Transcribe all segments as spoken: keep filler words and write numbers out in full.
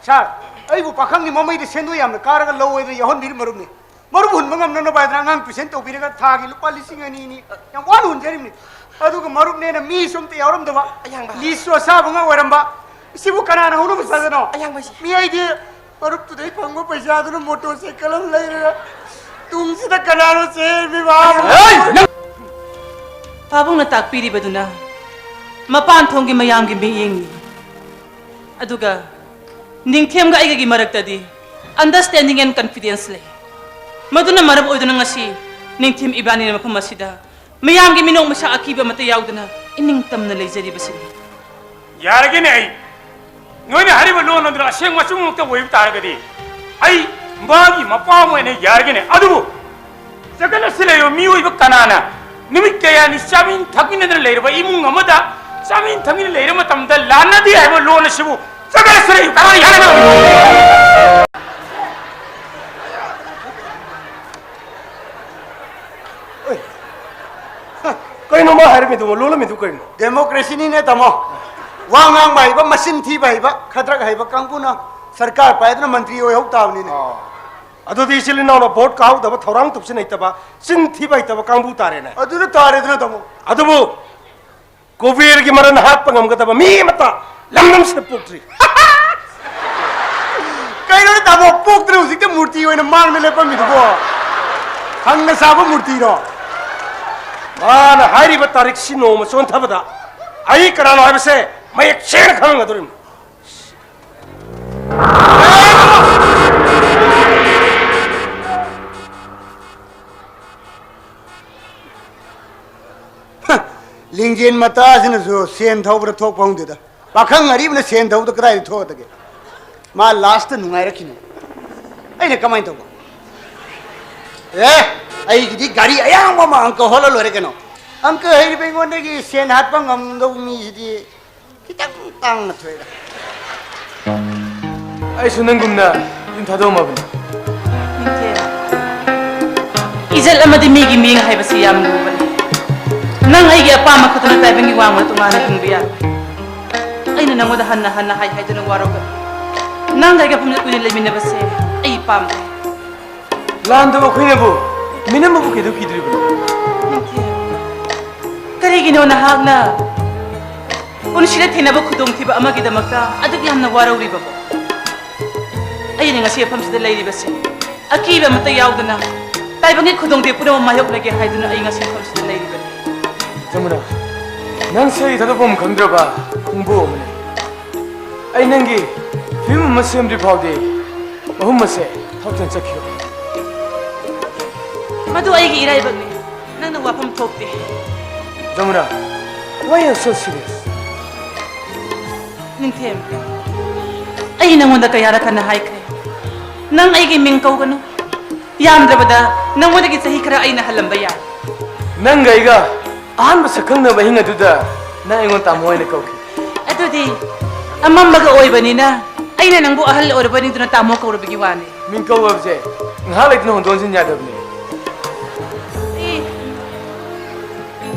ꯁꯥꯔ, ꯑꯩꯕꯨ ꯄꯥꯈꯪꯒꯤ ꯃꯃꯩꯗ ꯁꯦꯟꯗꯣꯏ ꯌꯥꯝꯅ ꯀꯥꯔꯒ ꯂꯧ ꯍꯥꯏꯗꯅ ꯌꯥꯎꯍꯟꯕꯤꯔꯝꯃꯔꯨꯝꯅꯤ꯫ ꯃꯔꯨꯞ ꯍꯨꯟꯕ ꯉꯝꯅꯅꯕ ꯍꯥꯏꯗꯅ ꯑꯉꯥꯡ ꯇꯨꯏꯁꯟ ꯇꯧꯕꯤꯔꯒ ꯊꯥꯒꯤ ꯂꯨꯄꯥ ꯂꯤꯁꯤꯡ ꯑꯅꯤ ꯑꯅꯤ ꯌꯥꯝ ꯋꯥꯅ ꯍꯨꯟꯖꯔꯤꯕꯅꯤ꯫ ꯑꯗꯨꯒ ꯃꯔꯨꯞꯅꯦꯅ ꯃꯤꯁꯨ ꯑꯝꯇ ꯌꯥꯎꯔꯝꯗꯕ, ꯑꯌꯥꯡꯕ꯫ ꯂꯤꯁꯁꯨ ꯑꯁꯥꯕ ꯉꯥꯛ ꯑꯣꯏꯔꯝꯕ꯫ ꯁꯤꯕꯨ ꯀꯅꯥꯅ ꯍꯧꯅꯕ ꯁꯥꯖꯅꯣ? ꯑꯌꯥꯡꯕꯁꯤ꯫ ꯃꯤ ꯑꯩꯗꯤ ꯃꯔꯨꯞꯇꯨꯗꯩ ꯐꯪꯕ ꯄꯩꯁꯥꯗꯨꯅ ꯃꯣꯇꯣꯔ ꯁꯥꯏꯀꯜ ꯑꯃ ꯂꯩꯔꯒ ꯇꯨꯡꯁꯤꯗ ꯀꯅꯥꯅꯣ ꯆꯦꯟꯕꯤꯕ? ꯍꯩ! ꯅꯪ ꯄꯥꯕꯨꯡꯅ ꯇꯥꯛꯄꯤꯔꯤꯕꯗꯨꯅ ꯃꯄꯥꯟ ꯊꯣꯡꯒꯤ ꯃꯌꯥꯝꯒꯤ ꯃꯤꯠꯌꯦꯡꯅꯤ꯫ ꯑꯗꯨꯒ ꯅꯤꯡꯊꯦꯝꯒ ꯑꯩꯒꯒꯤ ꯃꯔꯛꯇꯗꯤ understanding and confidence ꯂꯩ꯫ ꯃꯗꯨꯅ ꯃꯔꯝ ꯑꯣꯏꯗꯨꯅ ꯉꯁꯤ ꯅꯤꯡꯊꯦꯝ ꯏꯕꯥꯅꯤꯅ ꯃꯐꯝ ꯑꯁꯤꯗ ꯃꯤꯌꯥꯝꯒꯤ ꯃꯤꯅꯣꯛ ꯃꯩꯁꯥ ꯑꯀꯤꯕ ꯑꯃꯠꯇ ꯌꯥꯎꯗꯅ ꯏꯅꯤꯡ ꯇꯝꯅ ꯂꯩꯖꯔꯤꯕꯁꯤꯅꯤ꯫ ꯌꯥꯔꯒꯦꯅꯦ ꯑꯩ꯫ ꯅꯣꯏꯅ ꯍꯥꯏꯔꯤꯕ ꯂꯣꯟ ꯑꯗꯨꯅ ꯑꯁꯦꯡꯕ ꯑꯆꯨꯝꯕꯃꯛꯇ ꯑꯣꯏꯕ ꯇꯥꯔꯒꯗꯤ ꯑꯩ ꯃꯥꯒꯤ ꯃꯄꯥ ꯑꯃ ꯑꯣꯏꯅ ꯌꯥꯔꯒꯦꯅꯦ꯫ ꯑꯗꯨꯕꯨ ꯖꯒꯠ ꯑꯁꯤ ꯂꯩꯕ ꯃꯤꯑꯣꯏꯕ ꯀꯅꯥꯅ ꯅꯨꯃꯤꯠ ꯀꯌꯥꯅꯤ ꯆꯥꯃꯤꯟ ꯊꯛꯃꯤꯟꯅꯗꯅ ꯂꯩꯔꯕ ꯏꯃꯨꯡ ꯑꯃꯗ ꯆꯥꯃꯤꯟ ꯊꯛꯃꯤꯟꯅ ꯂꯩꯔꯕ ꯃꯇꯝꯗ ꯂꯥꯟꯅꯗꯦ ꯍꯥꯏꯕ ꯂꯣꯟ ꯑꯁꯤꯕꯨ ꯖꯒꯠ ꯑꯁꯤ ꯂꯩꯕ ꯀꯅꯥꯅ ꯌꯥꯅꯒꯗꯕꯅꯣ? ꯀꯩꯅꯣ ꯃꯥ ꯍꯥꯏꯔꯝꯃꯤꯗꯨꯕꯣ? ꯂꯣꯜꯂꯝꯃꯤꯗꯨ ꯀꯩꯅꯣ? ꯗꯦꯃꯣꯀ꯭ꯔꯦꯁꯤꯅꯤꯅꯦ, ꯇꯥꯃꯣ꯫ ꯋꯥ ꯉꯥꯡꯕ ꯍꯩꯕ, ꯃꯆꯤꯟ ꯊꯤꯕ ꯍꯩꯕ, ꯈꯗ꯭ꯔꯛ ꯍꯩꯕ ꯀꯥꯡꯕꯨꯅ ꯁꯔꯀꯥꯔ ꯄꯥꯏꯗꯨꯅ ꯃꯟꯇ꯭ꯔꯤ ꯑꯣꯏꯍꯧ ꯇꯥꯕꯅꯤꯅꯦ꯫ ꯑꯥ꯫ ꯑꯗꯨꯗꯤ ꯏꯆꯤꯜ ꯏꯅꯥꯎꯅ ꯚꯣꯠ ꯀꯥꯍꯧꯗꯕ ꯊꯧꯔꯥꯡ ꯇꯧꯁꯤꯟ ꯍꯩꯇꯕ, ꯆꯤꯟ ꯊꯤꯕ ꯍꯩꯇꯕ ꯀꯥꯡꯕꯨ ꯇꯥꯔꯦꯅꯦ꯫ ꯑꯗꯨꯗ ꯇꯥꯔꯦꯗꯅ, ꯇꯥꯃꯣ꯫ ꯑꯗꯨꯕꯨ ꯀꯨꯕꯦꯔꯒꯤ ꯃꯔꯟ ꯍꯥꯠꯄ ꯉꯝꯒꯗꯕ ꯃꯤ ꯑꯃꯠꯇ ꯂꯝꯗꯝꯁꯤꯗ ꯄꯣꯛꯇ꯭ꯔꯤ꯫ ꯀꯩꯅꯣꯅꯦ ꯇꯥꯃꯣ, ꯄꯣꯛꯇ꯭ꯔꯤ ꯍꯧꯖꯤꯛꯇ ꯃꯨꯔꯇꯤ ꯑꯣꯏꯅ ꯃꯥꯡꯗ ꯂꯦꯞꯄꯝꯃꯤꯗꯨꯕꯣ? ꯈꯪꯅ ꯁꯥꯕ ꯃꯨꯔꯇꯤꯔꯣ? ꯃꯥꯅ ꯍꯥꯏꯔꯤꯕ ꯇꯥꯔꯤꯛꯁꯤ ꯅꯣꯡꯃ ꯆꯣꯟꯊꯕꯗ ꯑꯩ ꯀꯅꯥꯅꯣ ꯍꯥꯏꯕꯁꯦ ꯃꯌꯦꯛ ꯁꯦꯡꯅ ꯈꯪꯍꯟꯒꯗꯧꯔꯤꯕꯅꯤ꯫ ꯍ, ꯂꯤꯡꯖꯦꯜ ꯃꯇꯥꯁꯤꯅꯁꯨ ꯁꯦꯟ ꯊꯧꯕꯗ ꯊꯣꯛꯄ ꯈꯪꯗꯦꯗ꯫ ꯄꯥꯈꯪ ꯑꯔꯤꯕꯅ ꯁꯦꯟ ꯊꯧꯕꯗ ꯀꯗꯥꯏꯗ ꯊꯣꯛꯀꯗꯒꯦ? ꯃꯥ ꯂꯥꯁꯇ ꯅꯨꯡꯉꯥꯏꯔꯛꯈꯤꯅꯦ꯫ ꯑꯩꯅ ꯀꯃꯥꯏꯅ ꯇꯧꯕ? ꯑꯦ, ꯑꯩꯒꯤꯗꯤ ꯒꯥꯔꯤ ꯑꯌꯥꯡꯕ ꯑꯃ ꯑꯪꯀ ꯍꯣꯜꯂ ꯂꯣꯏꯔꯦ ꯀꯩꯅꯣ꯫ ꯑꯪꯀ ꯍꯩꯔꯤꯕ ꯑꯩꯉꯣꯟꯗꯒꯤ ꯁꯦꯟ ꯍꯥꯠꯄ ꯉꯝꯗꯧꯕ ꯃꯤꯁꯤꯗꯤ ꯈꯤꯇꯪ ꯇꯥꯡꯅ ꯊꯣꯛꯑꯦꯗ꯫ ꯑꯩꯁꯨ ꯅꯪꯒꯨꯝꯅ ꯌꯨꯝ ꯊꯥꯗꯣꯛꯑꯝꯃꯕꯅꯤ꯫ ꯅꯤꯡꯊꯦꯝ, ꯏꯖꯠ ꯑꯃꯗꯤ ꯃꯤꯒꯤ ꯃꯤꯌꯦꯡ ꯍꯥꯏꯕꯁꯤ ꯌꯥꯝ ꯂꯨꯕꯅꯤ꯫ ꯅꯪ ꯑꯩꯒꯤ ꯑꯄꯥꯝꯕ ꯈꯛꯇꯅ ꯇꯥꯏꯕꯪꯒꯤ ꯋꯥꯡꯃꯗ ꯇꯣꯉꯥꯟꯅ ꯍꯤꯡꯕ ꯌꯥꯔꯣꯏ꯫ ꯑꯩꯅ ꯅꯪꯉꯣꯟꯗ ꯍꯟꯅ ꯍꯟꯅ ꯍꯥꯏ ꯍꯥꯏꯗꯨꯅ ꯋꯥꯔꯧꯒꯅꯨ꯫ ꯅꯪꯒ ꯑꯩꯒ ꯐꯝꯖ ꯀꯨꯏꯅ ꯂꯩꯃꯤꯟꯅꯕꯁꯦ ꯑꯩ ꯄꯥꯝꯗꯦ꯫ ꯂꯥꯟꯗꯕ ꯑꯩꯈꯣꯏꯅꯕꯨ ꯃꯤꯅꯝꯕꯕꯨ ꯀꯩꯗꯧ ꯀꯤꯗꯣꯔꯤꯕꯅꯣ? ꯅꯤꯡꯊꯦꯝ, ꯀꯔꯤꯒꯤꯅꯣ ꯅꯍꯥꯛꯅ ꯄꯨꯟꯁꯤꯗ ꯊꯦꯡꯅꯕ ꯈꯨꯗꯣꯡꯊꯤꯕ ꯑꯃꯒꯤꯗꯃꯛꯇ ꯑꯗꯨꯛ ꯌꯥꯝꯅ ꯋꯥꯔꯧꯔꯤꯕꯕꯣ? ꯑꯩꯅ ꯉꯁꯤ ꯃꯐꯝꯁꯤꯗ ꯂꯩꯔꯤꯕꯁꯦ ꯑꯀꯤꯕ ꯑꯃꯠꯇ ꯌꯥꯎꯗꯅ ꯇꯥꯏꯕꯪꯒꯤ ꯈꯨꯗꯣꯡꯊꯤꯕ ꯄꯨꯝꯅꯃꯛ ꯃꯥꯌꯣꯛꯅꯒꯦ ꯍꯥꯏꯗꯨꯅ ꯑꯩ ꯉꯁꯤ ꯃꯐꯝꯁꯤꯗ ꯂꯩꯔꯤꯕꯅꯤ꯫ ꯖꯃꯨꯅꯥ, ꯅꯪꯁꯦ ꯑꯩ ꯊꯥꯗꯣꯛꯐꯝ ꯈꯪꯗ꯭ꯔꯕ ꯈꯣꯡꯕꯨ ꯑꯃꯅꯤ꯫ ꯑꯩ ꯅꯪꯒꯤ ꯐꯤꯂꯝ ꯑꯃ ꯁꯦꯝꯗ꯭ꯔꯤ ꯐꯥꯎꯗꯤ ꯃꯍꯨꯝ ꯑꯁꯦ ꯊꯥꯎꯊꯦꯟ ꯆꯠꯈꯤꯔꯣꯏ꯫ ꯃꯗꯨ ꯑꯩꯒꯤ ꯏꯔꯥꯏꯕꯛꯅꯤ꯫ ꯅꯪꯅ ꯋꯥꯐꯝ ꯊꯣꯛꯇꯦ꯫ Yamuna, why you so serious? ꯅꯤꯡꯊꯦꯝ, ꯑꯩ ꯅꯉꯣꯟꯗ ꯀꯌꯥꯔꯛ ꯍꯟꯅ ꯍꯥꯏꯈ꯭ꯔꯦ, ꯅꯪ ꯑꯩꯒꯤ ꯃꯤꯡ ꯀꯧꯒꯅꯨ꯫ ꯌꯥꯝꯗ꯭ꯔꯕꯗ ꯅꯉꯣꯟꯗꯒꯤ ꯆꯍꯤ ꯈꯔ ꯑꯩꯅ ꯍꯜꯂꯝꯕ ꯌꯥꯏ꯫ ꯅꯪꯒ ꯑꯩꯒ ꯑꯍꯥꯟꯕ ꯁꯛꯈꯪꯅꯕ ꯑꯍꯤꯡ ꯑꯗꯨꯗ ꯅꯪ ꯑꯩꯉꯣꯟꯗ ꯇꯥꯃꯣ ꯍꯥꯏꯅ ꯀꯧꯈꯤ꯫ ꯑꯗꯨꯗꯤ ꯑꯃꯝꯕꯒ ꯑꯣꯏꯕꯅꯤꯅ ꯑꯩꯅ ꯅꯪꯕꯨ ꯑꯍꯜ ꯑꯣꯏꯔꯕ ꯅꯤꯡꯗꯨꯅ ꯇꯥꯃꯣ ꯀꯧꯔꯕꯒꯤ ꯋꯥꯅꯤ꯫ ꯃꯤꯡ ꯀꯧꯕꯁꯦ ꯉꯥꯏꯍꯥꯛ ꯂꯩꯇꯅ ꯍꯣꯡꯗꯣꯛ ꯍꯣꯡꯖꯤꯟ ꯌꯥꯗꯕꯅꯦ꯫ ꯑꯩ,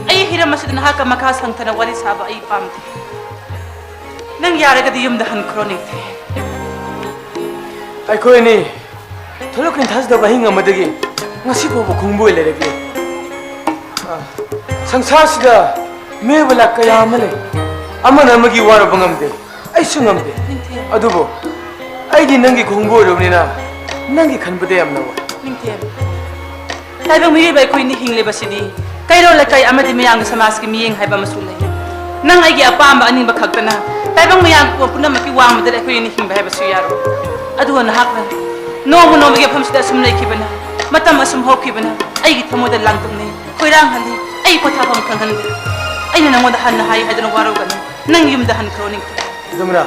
ꯑꯩ ꯍꯤꯔꯝ ꯑꯁꯤꯗ ꯅꯍꯥꯛꯀ ꯃꯈꯥ ꯁꯪꯊꯅ ꯋꯥꯔꯤ ꯁꯥꯕ ꯑꯩ ꯄꯥꯝꯗꯦ꯫ ꯅꯪ ꯌꯥꯔꯒꯗꯤ ꯌꯨꯝꯗ ꯍꯟꯈ꯭ꯔꯣ, ꯅꯤꯡꯊꯦꯝ꯫ ꯑꯩꯈꯣꯏ ꯑꯅꯤ ꯊꯣꯏꯗꯣꯛ ꯍꯦꯟꯗꯣꯛꯅ ꯊꯥꯖꯗꯕ ꯑꯍꯤꯡ ꯑꯃꯗꯒꯤ ꯉꯁꯤ ꯐꯥꯎꯕ ꯈꯣꯡꯕꯣꯏ ꯂꯩꯔꯛꯂꯤ꯫ ꯑ, ꯁꯪꯁꯥꯔꯁꯤꯗ ꯃꯤꯑꯣꯏꯕ ꯂꯥꯛ ꯀꯌꯥ ꯑꯃ ꯂꯩ꯫ ꯑꯃꯅ ꯑꯃꯒꯤ ꯋꯥꯔꯕ ꯉꯝꯗꯦ, ꯑꯩꯁꯨ ꯉꯝꯗꯦ꯫ ꯅꯤꯡꯊꯦꯝ꯫ ꯑꯗꯨꯕꯨ ꯑꯩꯗꯤ ꯅꯪꯒꯤ ꯈꯣꯡꯕꯣꯏ ꯑꯣꯏꯔꯕꯅꯤꯅ ꯅꯪꯒꯤ ꯈꯟꯕꯗ ꯌꯥꯝꯅ ꯋꯥꯏ꯫ ꯅꯤꯡꯊꯦꯝ, ꯇꯥꯏꯕꯪ ꯃꯤꯑꯣꯏꯕ ꯑꯩꯈꯣꯏꯅ ꯍꯤꯡꯂꯤꯕꯁꯤꯗꯤ ꯀꯩꯔꯣꯜ ꯂꯩꯀꯥꯏ ꯑꯃꯗꯤ ꯃꯌꯥꯝꯒꯤ ꯁꯃꯥꯖꯀꯤ ꯃꯤꯠꯌꯦꯡ ꯍꯥꯏꯕ ꯑꯃꯁꯨ ꯂꯩ꯫ ꯅꯪ ꯑꯩꯒꯤ ꯑꯄꯥꯝꯕ ꯑꯅꯤꯡꯕ ꯈꯛꯇꯅ ꯇꯥꯏꯕꯪ ꯃꯌꯥꯝ ꯄꯨꯝꯅꯃꯛꯀꯤ ꯋꯥꯡꯃꯗ ꯑꯩꯈꯣꯏ ꯑꯅꯤ ꯍꯤꯡꯕ ꯍꯥꯏꯕꯁꯨ ꯌꯥꯔꯣꯏ꯫ ꯑꯗꯨꯒ ꯅꯍꯥꯛꯅ ꯅꯣꯡꯃ ꯅꯣꯡꯃꯒꯤ ꯃꯐꯝꯁꯤꯗ ꯑꯁꯨꯝ ꯂꯩꯈꯤꯕꯅ, ꯃꯇꯝ ꯑꯁꯨꯝ ꯍꯧꯈꯤꯕꯅ ꯑꯩꯒꯤ ꯊꯃꯣꯏꯗ ꯂꯥꯡꯇꯛꯅꯩ, ꯈꯣꯏꯔꯥꯡꯍꯜꯂꯤ, ꯑꯩ ꯄꯣꯊꯥꯐꯝ ꯈꯪꯍꯟꯗꯦ꯫ ꯑꯩꯅ ꯅꯉꯣꯟꯗ ꯍꯟꯅ ꯍꯥꯏ ꯍꯥꯏꯗꯨꯅ ꯋꯥꯔꯧꯒꯅꯨ, ꯅꯪ ꯌꯨꯝꯗ ꯍꯟꯈ꯭ꯔꯣ, ꯅꯤꯡꯊꯦꯝ꯫ ꯖꯃꯨꯅꯥ,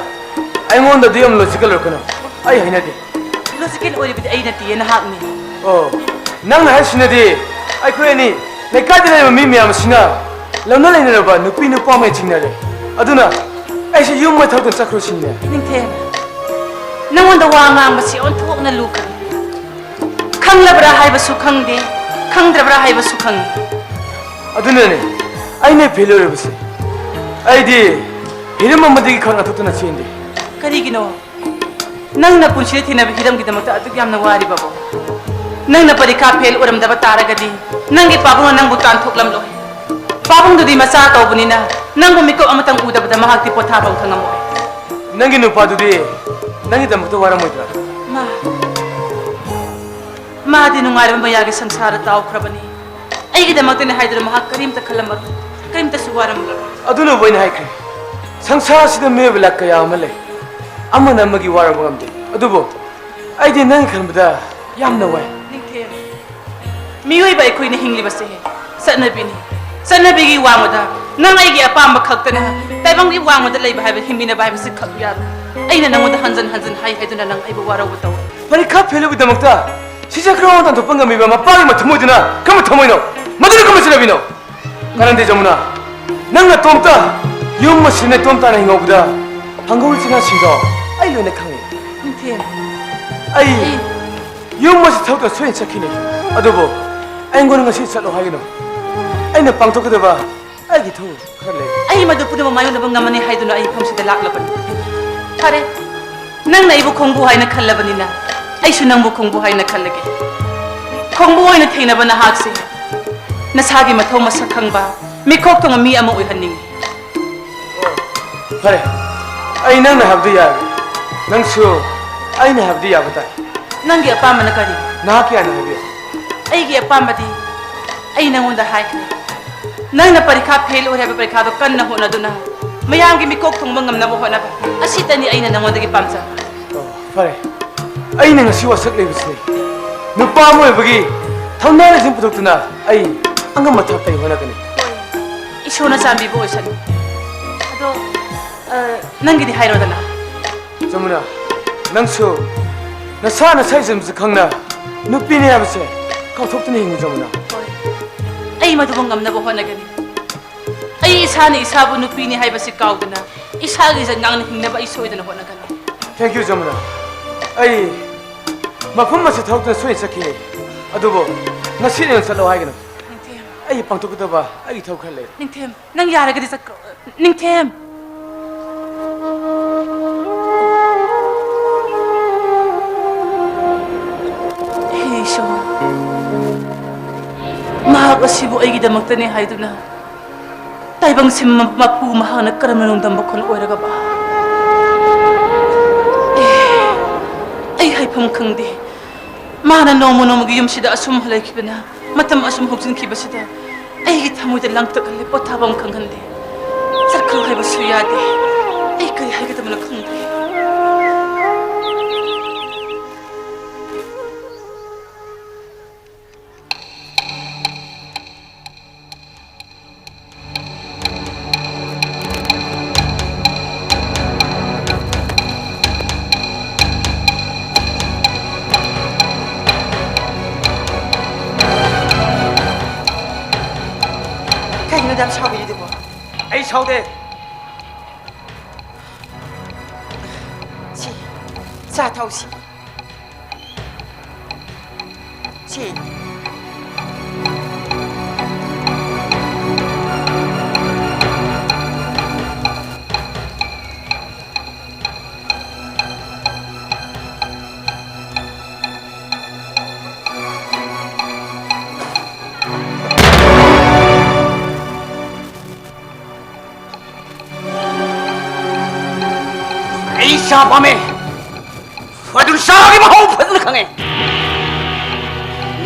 ꯑꯩꯉꯣꯟꯗ ꯑꯗꯨ ꯌꯥꯝ ꯂꯣꯖꯤꯀꯦꯜ ꯑꯣꯏꯔꯛꯀꯅꯨ, ꯑꯩ ꯍꯩꯅꯗꯦ꯫ ꯂꯣꯖꯤꯀꯦꯜ ꯑꯣꯏꯔꯤꯕꯗꯤ ꯑꯩ ꯅꯠꯇꯤꯌꯦ, ꯅꯍꯥꯛꯅꯤ꯫ ꯑꯣ, ꯅꯪꯅ ꯍꯥꯏꯔꯤꯁꯤꯅꯗꯤ ꯑꯩꯈꯣꯏ ꯑꯅꯤ ꯂꯩꯀꯥꯏꯗ ꯂꯩꯔꯤꯕ ꯃꯤ ꯃꯌꯥꯝ ꯑꯁꯤꯅ ꯂꯧꯅ ꯂꯩꯅꯔꯕ ꯅꯨꯄꯤ ꯅꯨꯄꯥꯉꯩ ꯆꯤꯡꯅꯔꯦ꯫ ꯑꯗꯨꯅ ꯑꯩꯁꯦ ꯌꯨꯝ ꯃꯊꯛꯇ ꯆꯠꯈ꯭ꯔꯣ ꯁꯤꯅꯤꯅꯦ꯫ ꯅꯤꯡꯊꯦꯝ, ꯅꯉꯣꯟꯗ ꯋꯥ ꯉꯥꯡꯕꯁꯤ ꯑꯣꯟꯊꯣꯛꯅ ꯂꯨꯈ꯭ꯔꯦ꯫ ꯈꯪꯂꯕ꯭ꯔꯥ ꯍꯥꯏꯕꯁꯨ ꯈꯪꯗꯦ, ꯈꯪꯗ꯭ꯔꯕ꯭ꯔꯥ ꯍꯥꯏꯕꯁꯨ ꯈꯪꯉꯤ꯫ ꯑꯗꯨꯅꯅꯦ ꯑꯩꯅ ꯐꯦꯜ ꯑꯣꯏꯔꯤꯕꯁꯦ꯫ ꯑꯩꯗꯤ ꯍꯤꯔꯝ ꯑꯃꯗꯒꯤ ꯈꯔ ꯅꯥꯊꯣꯛꯇꯨꯅ ꯆꯦꯟꯗꯦ꯫ ꯀꯔꯤꯒꯤꯅꯣ? ꯅꯪꯅ ꯄꯨꯟꯁꯤꯗ ꯊꯦꯡꯅꯕ ꯍꯤꯔꯝꯒꯤꯗꯃꯛꯇ ꯑꯗꯨꯛ ꯌꯥꯝꯅ ꯋꯥꯔꯤꯕꯕꯨ? ꯅꯪꯅ ꯄꯔꯤꯈꯥ ꯐꯦꯜ ꯑꯣꯏꯔꯝꯗꯕ ꯇꯥꯔꯒꯗꯤ, ꯅꯪꯒꯤ ꯄꯥꯕꯨꯡꯅ ꯅꯪꯕꯨ ꯇꯥꯟꯊꯣꯛꯂꯝꯂꯣꯏ꯫ ꯄꯥꯕꯨꯡꯗꯨꯗꯤ ꯃꯆꯥ ꯀꯧꯕꯅꯤꯅ, ꯅꯪꯕꯨ ꯃꯤꯀꯨꯞ ꯑꯃꯇꯪ ꯎꯗꯕꯗ ꯃꯍꯥꯛꯇꯤ ꯄꯣꯊꯥꯐꯝ ꯈꯪꯉꯝꯃꯣꯏ꯫ ꯅꯪꯒꯤ ꯅꯨꯄꯥꯗꯨꯗꯤ ꯅꯪꯒꯤꯗꯃꯛꯇ ꯋꯥꯔꯝꯃꯣꯏꯗ꯭ꯔꯥ? ꯃꯥ, ꯃꯥꯗꯤ ꯅꯨꯡꯉꯥꯏꯔꯕ ꯃꯌꯥꯒꯤ ꯁꯪꯁꯥꯔꯗ ꯇꯥꯎꯈ꯭ꯔꯕꯅꯤ꯫ ꯑꯩꯒꯤꯗꯃꯛꯇꯅꯤ ꯍꯥꯏꯗꯨꯅ ꯃꯍꯥꯛ ꯀꯔꯤꯝꯇ ꯈꯜꯂꯝꯃꯔꯣꯏ, ꯀꯔꯤꯝꯇꯁꯨ ꯋꯥꯔꯝꯃꯔꯣꯏ꯫ ꯑꯗꯨꯅꯕꯨ ꯑꯩꯅ ꯍꯥꯏꯈ꯭ꯔꯦ, ꯁꯪꯁꯥꯔꯁꯤꯗ ꯃꯤꯑꯣꯏꯕ ꯂꯥꯛ ꯀꯌꯥ ꯑꯃ ꯂꯩ, ꯑꯃꯅ ꯑꯃꯒꯤ ꯋꯥꯔꯧꯕ ꯉꯝꯗꯦ꯫ ꯑꯗꯨꯕꯨ ꯑꯩꯗꯤ ꯅꯪ ꯈꯟꯕꯗ ꯌꯥꯝꯅ ꯋꯥꯏ꯫ ꯅꯤꯡꯊꯦꯝ, ꯃꯤꯑꯣꯏꯕ ꯑꯩꯈꯣꯏꯅ ꯍꯤꯡꯂꯤꯕꯁꯦ ꯆꯠꯅꯕꯤꯅꯤ꯫ ꯆꯠꯅꯕꯤꯒꯤ ꯋꯥꯡꯃꯗ ꯅꯪ ꯑꯩꯒꯤ ꯑꯄꯥꯝꯕ ꯈꯛꯇꯅ, ꯇꯥꯏꯕꯪꯒꯤ ꯋꯥꯡꯃꯗ ꯂꯩꯕ ꯍꯥꯏꯕ, ꯍꯤꯡꯃꯤꯟꯅꯕ ꯍꯥꯏꯕꯁꯤ ꯈꯛ ꯌꯥꯔꯣꯏ꯫ ꯑꯩꯅ ꯅꯪꯉꯣꯟꯗ ꯍꯟꯖꯟ ꯍꯟꯖꯟ ꯍꯥꯏ ꯍꯥꯏꯗꯨꯅ ꯅꯪ ꯑꯩꯕꯨ ꯋꯥꯔꯧꯕ ꯇꯧ꯫ ꯄꯔꯤꯈꯥ ꯐꯦꯜ ꯑꯣꯏꯕꯒꯤꯗꯃꯛꯇ ꯁꯤꯖꯈ꯭ꯔꯕ ꯇꯥꯟꯊꯣꯛꯄ ꯉꯝꯃꯤꯕ ꯃꯄꯥꯒꯤ ꯃꯊꯃꯣꯏꯗꯨꯅ ꯀꯔꯝꯕ ꯊꯃꯣꯏꯅꯣ? ꯃꯗꯨꯅ ꯀꯔꯝꯕ ꯆꯠꯅꯕꯤꯅꯣ? ꯀꯥꯟꯅꯗꯦ ꯖꯃꯨꯅꯥ, ꯅꯪ ꯅꯇꯣꯝꯇ ꯌꯨꯝ ꯑꯁꯤ ꯅꯇꯣꯝ ꯇꯥꯅ ꯍꯤꯡꯍꯧꯕꯗ ꯐꯪꯍꯧꯔꯤꯁꯤꯅꯁꯤꯡꯗꯣ ꯑꯩ ꯂꯣꯏꯅ ꯈꯪꯉꯤ꯫ ꯅꯤꯡꯊꯦꯝ, ꯑꯩ ꯑꯩ ꯌꯨꯝ ꯑꯁꯤ ꯊꯕꯛꯇ ꯁꯣꯏꯅ ꯆꯠꯈꯤꯅꯤ꯫ ꯑꯗꯨꯕꯨ ꯑꯩꯉꯣꯟꯗ ꯉꯁꯤ ꯆꯠꯂꯣ ꯍꯥꯏꯒꯅꯨ꯫ ꯑꯩꯅ ꯄꯥꯡꯊꯣꯛꯀꯗꯕ ꯑꯩꯒꯤ ꯊꯧꯔꯝ ꯈꯔ ꯂꯩ꯫ ꯑꯩ ꯃꯗꯨ ꯄꯨꯝꯅꯃꯛ ꯃꯥꯌꯣꯛꯅꯕ ꯉꯝꯃꯅꯤ ꯍꯥꯏꯗꯨꯅ ꯑꯩ ꯃꯐꯝꯁꯤꯗ ꯂꯥꯛꯂꯕꯅꯤ꯫ ꯐꯔꯦ, ꯅꯪꯅ ꯑꯩꯕꯨ ꯈꯣꯡꯕꯨ ꯍꯥꯏꯅ ꯈꯜꯂꯕꯅꯤꯅ, ꯑꯩꯁꯨ ꯅꯪꯕꯨ ꯈꯣꯡꯕꯨ ꯍꯥꯏꯅ ꯈꯜꯂꯒꯦ꯫ ꯈꯣꯡꯕꯨ ꯑꯣꯏꯅ ꯊꯦꯡꯅꯕ ꯅꯍꯥꯛꯁꯦ ꯅꯁꯥꯒꯤ ꯃꯊꯧ ꯃꯁꯛ ꯈꯪꯕ, ꯃꯤꯀꯣꯛ ꯊꯣꯡꯕ ꯃꯤ ꯑꯃ ꯑꯣꯏꯍꯟꯅꯤꯡꯉꯤ꯫ ꯐꯔꯦ, ꯑꯩ ꯅꯪꯅ ꯍꯥꯏꯕꯗꯨ ꯌꯥꯔꯦ꯫ ꯅꯪꯁꯨ ꯑꯩꯅ ꯍꯥꯏꯕꯗꯨ ꯌꯥꯕ ꯇꯥꯏ꯫ ꯅꯪꯒꯤ ꯑꯄꯥꯝꯕꯅ ꯀꯔꯤ? ꯅꯍꯥꯛꯀꯤ ꯑꯥꯏꯟ ꯍꯥꯏꯕꯤꯌꯨ꯫ ꯑꯩꯒꯤ ꯑꯄꯥꯝꯕꯗꯤ ꯑꯩ ꯅꯪꯉꯣꯟꯗ ꯍꯥꯏꯈ꯭ꯔꯦ꯫ ꯅꯪꯅ ꯄꯔꯤꯈꯥ ꯐꯦꯜ ꯑꯣꯏꯔꯦ ꯍꯥꯏꯕ ꯄꯔꯤꯈꯥꯗꯣ ꯀꯟꯅ ꯍꯣꯠꯅꯗꯨꯅ ꯃꯌꯥꯝꯒꯤ ꯃꯤꯀꯣꯛ ꯊꯣꯡꯕ ꯉꯝꯅꯕ ꯍꯣꯠꯅꯕ, ꯑꯁꯤꯇꯅꯤ ꯑꯩꯅ ꯅꯪꯉꯣꯟꯗꯒꯤ ꯄꯥꯝꯖꯕ꯫ ꯑꯣ, ꯐꯔꯦ꯫ ꯑꯩꯅ ꯉꯁꯤ ꯋꯥꯁꯛ ꯂꯩꯕꯁꯤ ꯅꯨꯄꯥ ꯑꯃ ꯑꯣꯏꯕꯒꯤ ꯊꯧꯅꯥ ꯂꯩꯁꯤꯡ ꯄꯨꯊꯣꯛꯇꯨꯅ ꯑꯩ ꯑꯉꯝꯕ ꯊꯥꯛꯇ ꯑꯩ ꯍꯣꯠꯅꯒꯅꯤ꯫ ꯍꯣꯏ, ꯏꯁꯣꯔꯅ ꯆꯥꯟꯕꯤꯕ ꯑꯣꯏꯁꯅꯨ꯫ ꯑꯗꯣ, ꯑ, ꯅꯪꯒꯤꯗꯤ ꯍꯥꯏꯔꯣꯗꯅ꯫ ꯖꯃꯨꯅꯥ, ꯅꯪꯁꯨ ꯅꯁꯥ ꯅꯁꯥ ꯏꯖꯠ ꯈꯪꯅ ꯅꯨꯄꯤꯅꯤ ꯍꯥꯏꯕꯁꯦ ꯀꯥꯎꯊꯣꯛꯇꯨꯅ ꯍꯤꯡꯉꯨ, ꯖꯃꯨꯅꯥ꯫ ꯍꯣꯏ, ꯑꯩ ꯃꯗꯨꯕꯨ ꯉꯝꯅꯕ ꯍꯣꯠꯅꯒꯅꯤ꯫ ꯑꯩ ꯏꯁꯥꯅ ꯏꯁꯥꯕꯨ ꯅꯨꯄꯤꯅꯤ ꯍꯥꯏꯕꯁꯤ ꯀꯥꯎꯗꯅ ꯏꯁꯥꯒꯤ ꯏꯖꯠ ꯉꯥꯛꯅ ꯍꯤꯡꯅꯕ ꯑꯩ ꯁꯣꯏꯗꯅ ꯍꯣꯠꯅꯒꯅꯤ꯫ Thank you, Yamuna. ꯑꯩ ꯃꯐꯝ ꯑꯁꯤ ꯊꯕꯛꯇꯨꯅ ꯁꯣꯏꯅ ꯆꯠꯈꯤꯅꯤ, ꯑꯗꯨꯕꯨ ꯉꯁꯤꯗꯤ ꯅꯪ ꯆꯠꯂꯣ ꯍꯥꯏꯒꯅꯨ꯫ ꯅꯤꯡꯊꯦꯝ꯫ ꯑꯩ ꯄꯥꯡꯊꯣꯛꯀꯗꯕ ꯑꯩꯒꯤ ꯊꯕꯛ ꯈꯔ ꯂꯩ꯫ ꯅꯤꯡꯊꯦꯝ, ꯅꯪ ꯌꯥꯔꯒꯗꯤ ꯆꯠꯈ꯭ꯔꯣ꯫ ꯅꯤꯡꯊꯦꯝ꯫ ꯃꯁꯤꯕꯨ ꯑꯩꯒꯤꯗꯃꯛꯇꯅꯦ ꯍꯥꯏꯗꯨꯅ ꯇꯥꯏꯕꯪꯁꯤꯟ ꯃ-, ꯃꯄꯨ ꯃꯍꯥꯛꯅ ꯀꯔꯝꯅ ꯅꯣꯡꯗꯝꯕ ꯈꯨꯜ ꯑꯣꯏꯔꯒꯕ? ꯑꯦ, ꯑꯩ ꯍꯥꯏꯐꯝ ꯈꯪꯗꯦ꯫ ꯃꯥꯅ ꯅꯣꯡꯃ ꯅꯣꯡꯃꯒꯤ ꯌꯨꯝꯁꯤꯗ ꯑꯁꯨꯝ ꯂꯩꯈꯤꯕꯅ, ꯃꯇꯝ ꯑꯁꯨꯝ ꯍꯧꯖꯤꯟꯈꯤꯕꯁꯤꯗ ꯑꯩꯒꯤ ꯊꯃꯣꯏꯗ ꯂꯥꯡꯇꯛꯍꯜꯂꯦ, ꯄꯣꯊꯥꯐꯝ ꯈꯪꯍꯜꯂꯦ꯫ ꯆꯠꯈ꯭ꯔꯣ ꯍꯥꯏꯕꯁꯨ ꯌꯥꯗꯦ꯫ ꯑꯩ ꯀꯔꯤ ꯍꯥꯏꯒꯗꯕꯅꯣ ꯈꯪꯗ꯭ꯔꯦ꯫ ꯀꯩꯅꯣ ꯑꯗꯨꯛ ꯌꯥꯝ ꯁꯥꯎꯕꯤꯔꯤꯗꯨꯕꯣ? ꯑꯩ ꯁꯥꯎꯗꯦ꯫ ꯁꯤ, ꯆꯥ ꯊꯛꯎꯁꯤ꯫ ꯁꯤ꯫ ꯑꯩ ꯆꯥ ꯄꯥꯝꯃꯦ꯫ ꯑꯗꯨ ꯆꯥꯒꯤ ꯃꯍꯥꯎ ꯐꯖꯅ ꯈꯪꯉꯦ꯫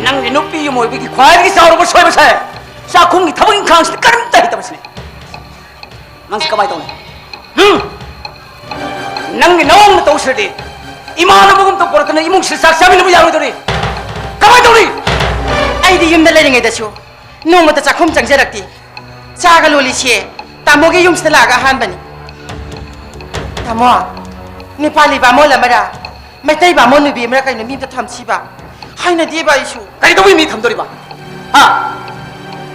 ꯅꯪꯒꯤ ꯅꯨꯄꯤ ꯑꯃ ꯑꯣꯏꯕꯒꯤ ꯈ꯭ꯋꯥꯏꯗꯒꯤ ꯆꯥꯎꯔꯕ ꯁꯣꯏꯕꯁꯦ ꯆꯥꯛꯈꯨꯝꯒꯤ ꯊꯕꯛ ꯏꯪꯈꯥꯡꯁꯤꯗ ꯀꯔꯤꯝꯇ ꯍꯩꯇꯕꯁꯤꯅꯤ꯫ ꯅꯪꯁꯤ ꯀꯃꯥꯏꯅ ꯇꯧꯅꯤ? ꯍꯨꯝ? ꯅꯪꯒꯤ ꯅꯑꯣꯡ ꯃꯇꯧꯁꯤꯗꯤ ꯏꯃꯥꯟꯅꯕꯒꯨꯝꯇ ꯄꯨꯔꯛꯇꯅ ꯏꯃꯨꯡꯁꯤꯗ ꯆꯥꯛ ꯆꯥꯃꯤꯟꯅꯕ ꯌꯥꯔꯣꯏꯗꯧꯔꯤ꯫ ꯀꯃꯥꯏꯅ ꯇꯧꯅꯤ? ꯑꯩꯗꯤ ꯌꯨꯝꯗ ꯂꯩꯔꯤꯉꯩꯗꯁꯨ ꯅꯣꯡꯃꯇ ꯆꯥꯛꯈꯨꯝ ꯆꯪꯖꯔꯛꯇꯦ꯫ ꯆꯥꯒ ꯂꯣꯜꯂꯤꯁꯦ ꯇꯥꯃꯣꯒꯤ ꯌꯨꯝꯁꯤꯗ ꯂꯥꯛꯑꯒ ꯑꯍꯥꯟꯕꯅꯤ꯫ ꯇꯥꯃꯣ, ꯅꯦꯄꯥꯂꯤ ꯕꯥꯃꯣꯟ ꯑꯃꯔ, ꯃꯩꯇꯩ ꯕꯥꯃꯣꯟ ꯅꯨꯄꯤ ꯑꯃꯔ ꯀꯩꯅꯣ ꯃꯤ ꯑꯝꯇ ꯊꯝꯁꯤꯕ꯫ ꯍꯥꯏꯅꯗꯦꯕ ꯑꯩꯁꯨ꯫ ꯀꯩꯗꯧꯕꯩ ꯃꯤ ꯊꯝꯗꯣꯔꯤꯕ? ꯍꯥ?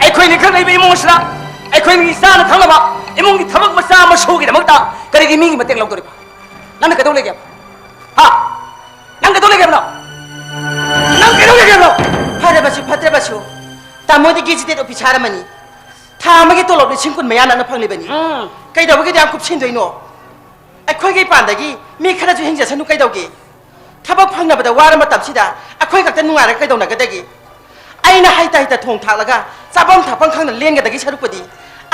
ꯑꯩꯈꯣꯏꯅꯤ ꯈꯛ ꯂꯩꯕ ꯏꯃꯨꯡ ꯑꯁꯤꯗ ꯑꯩꯈꯣꯏꯅꯤ ꯆꯥꯅ ꯊꯛꯅꯕ ꯏꯃꯨꯡꯒꯤ ꯊꯕꯛ ꯃꯆꯥ ꯃꯁꯨꯒꯤꯗꯃꯛꯇ ꯀꯔꯤꯒꯤ ꯃꯤꯒꯤ ꯃꯇꯦꯡ ꯂꯧꯗꯣꯔꯤꯕ? ꯅꯪꯅ ꯀꯩꯗꯧ ꯂꯩꯒꯦ? ꯍꯥ? ꯅꯪ ꯀꯩꯗꯧ ꯂꯩꯒꯦ ꯍꯥꯏꯕꯅꯣ? ꯅꯪ ꯀꯩꯗꯧ ꯂꯩꯒꯦ ꯍꯥꯏꯕꯅꯣ? ꯐꯔꯕꯁꯨ ꯐꯠꯇ꯭ꯔꯕꯁꯨ, ꯇꯥꯃꯣꯗꯤ ꯒꯦꯖꯦꯇꯦꯠ ꯑꯣꯐꯤꯁꯥꯔ ꯑꯃꯅꯤ꯫ ꯊꯥ ꯑꯃꯒꯤ ꯇꯣꯂꯣꯞ ꯂꯤꯁꯤꯡ ꯀꯨꯟ ꯃꯌꯥ ꯅꯪꯅ ꯐꯪꯂꯤꯕꯅꯤ꯫ ꯎꯝ꯫ ꯀꯩꯗꯧꯕꯒꯤ ꯑꯗꯨ ꯌꯥꯝ ꯀꯨꯞꯁꯤꯟꯗꯣꯏꯅꯣ? ꯑꯩꯈꯣꯏꯒꯤ ꯏꯄꯥꯟꯗꯒꯤ ꯃꯤ ꯈꯔꯁꯨ ꯍꯤꯡꯖꯁꯅꯨ ꯀꯩꯗꯧꯒꯦ? ꯊꯕꯛ ꯐꯪꯅꯕꯗ ꯋꯥꯔ ꯃꯇꯝꯁꯤꯗ ꯑꯩꯈꯣꯏ ꯈꯛꯇ ꯅꯨꯡꯉꯥꯏꯔꯒ ꯀꯩꯗꯧꯅꯒꯗꯒꯦ? ꯑꯩꯅ ꯍꯩꯇ ꯍꯩꯇ ꯊꯣꯡ ꯊꯥꯛꯂꯒ ꯆꯥꯐꯝ ꯊꯛꯐꯝ ꯈꯪꯅ ꯂꯦꯟꯒꯗꯒꯤ ꯁꯔꯨꯛꯄꯨꯗꯤ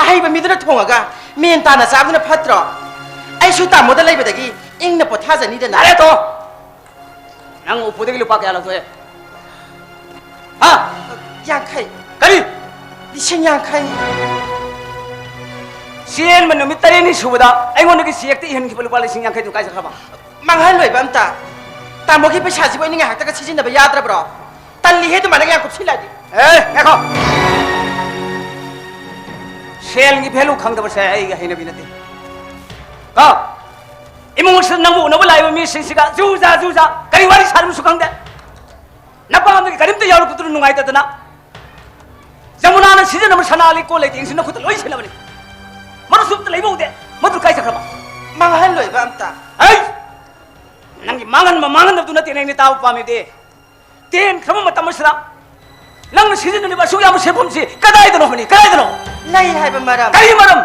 ꯑꯍꯩꯕ ꯃꯤꯗꯨꯅ ꯊꯣꯡꯉꯒ ꯃꯦꯟ ꯇꯥꯅ ꯆꯥꯕꯗꯨꯅ ꯐꯠꯇ꯭ꯔꯣ? ꯑꯩꯁꯨ ꯇꯥꯃꯣꯗ ꯂꯩꯕꯗꯒꯤ ꯏꯪꯅ ꯄꯣꯊꯥꯖꯅꯤꯗꯅ꯫ ꯌꯥꯔꯦ, ꯇꯣ꯫ ꯅꯪ ꯎꯄꯨꯗꯒꯤ ꯂꯨꯄꯥ ꯀꯌꯥ ꯂꯧꯊꯣꯛꯑꯦ? ꯍꯥ? ꯌꯥꯡꯈꯩ꯫ ꯀꯔꯤ? ꯂꯤꯁꯤꯡ ꯌꯥꯡꯈꯩ꯫ ꯆꯦꯟꯕ ꯅꯨꯃꯤꯠ ꯇꯔꯦꯠꯅꯤ ꯁꯨꯕꯗ ꯑꯩꯉꯣꯟꯗꯒꯤ ꯆꯦꯛꯇ ꯏꯍꯟꯈꯤꯕ ꯂꯨꯄꯥ ꯂꯤꯁꯤꯡ ꯌꯥꯡꯈꯩꯗꯨ ꯀꯥꯏ ꯆꯠꯈ꯭ꯔꯕ? ꯃꯥꯡꯍꯜꯂꯣꯏꯕ ꯑꯝꯇ꯫ ꯇꯥꯃꯣꯒꯤ ꯄꯩꯁꯥꯁꯤꯕꯨ ꯑꯩꯅ ꯉꯥꯏꯍꯥꯛꯇꯒ ꯁꯤꯖꯤꯟꯅꯕ ꯌꯥꯗ꯭ꯔꯕ꯭ꯔꯣ? ꯇꯜꯂꯤꯍꯦ ꯑꯗꯨꯃꯥꯏꯅ ꯌꯥꯝ ꯀꯨꯞꯁꯤꯜꯂꯛꯑꯗꯤ꯫ ꯑꯦ, ꯉꯥꯏꯈꯣ꯫ ꯁꯦꯜꯒꯤ value ꯈꯪꯗꯕꯁꯦ ꯑꯩꯒꯤ ꯍꯩꯅꯕꯤ ꯅꯠꯇꯦ꯫ ꯀꯣ? ꯏꯃꯨꯡ ꯑꯁꯤꯗ ꯅꯪꯕꯨ ꯎꯅꯕ ꯂꯥꯛꯏꯕ ꯃꯤꯁꯤꯡꯁꯤꯒ ꯖꯨ ꯖꯥ, ꯖꯨ ꯖꯥ, ꯀꯔꯤ ꯋꯥꯔꯤ ꯁꯥꯔꯤꯕꯁꯨ ꯈꯪꯗꯦ꯫ ꯅꯄꯥꯝꯗꯒꯤ ꯀꯔꯤꯝꯇ ꯌꯥꯎꯔꯛꯄꯗꯨꯅ ꯅꯨꯡꯉꯥꯏꯇꯗꯅ ꯖꯃꯨꯅꯥꯅ ꯁꯤꯖꯤꯟꯅꯕ ꯁꯅꯥ ꯂꯤꯛꯀꯣꯟ ꯂꯩꯇꯦꯡꯁꯤ ꯅꯈꯨꯠꯇ ꯂꯣꯏ ꯁꯤꯜꯂꯕꯅꯤ꯫ ꯃꯔꯨꯞꯁꯨ ꯑꯝꯇ ꯂꯩꯕ ꯎꯗꯦ꯫ ꯃꯗꯨ ꯀꯥꯏ ꯆꯠꯈ꯭ꯔꯕ? ꯃꯥꯡꯍꯜꯂꯣꯏꯕ ꯑꯝꯇ꯫ ꯍꯩ! ꯅꯪꯒꯤ ꯃꯥꯡꯍꯟꯕ ꯃꯥꯡꯍꯟꯗꯕꯗꯨ ꯅꯠꯇꯦꯅꯦ ꯑꯩꯅ ꯇꯥꯕ ꯄꯥꯝꯃꯤꯗꯤ꯫ ꯇꯦꯟꯈ꯭ꯔꯕ ꯃꯇꯝ ꯑꯁꯤꯗ ꯅꯪꯅ ꯁꯤꯖꯤꯟꯅꯔꯤꯕ ꯑꯁꯨꯛ ꯌꯥꯝꯕ ꯁꯦꯟꯐꯝꯁꯤ ꯀꯗꯥꯏꯗꯅꯣ ꯍꯥꯏꯕꯅꯤ? ꯀꯗꯥꯏꯗꯅꯣ? ꯂꯩ ꯍꯥꯏꯕ ꯃꯔꯝ꯫ ꯀꯔꯤ ꯃꯔꯝ?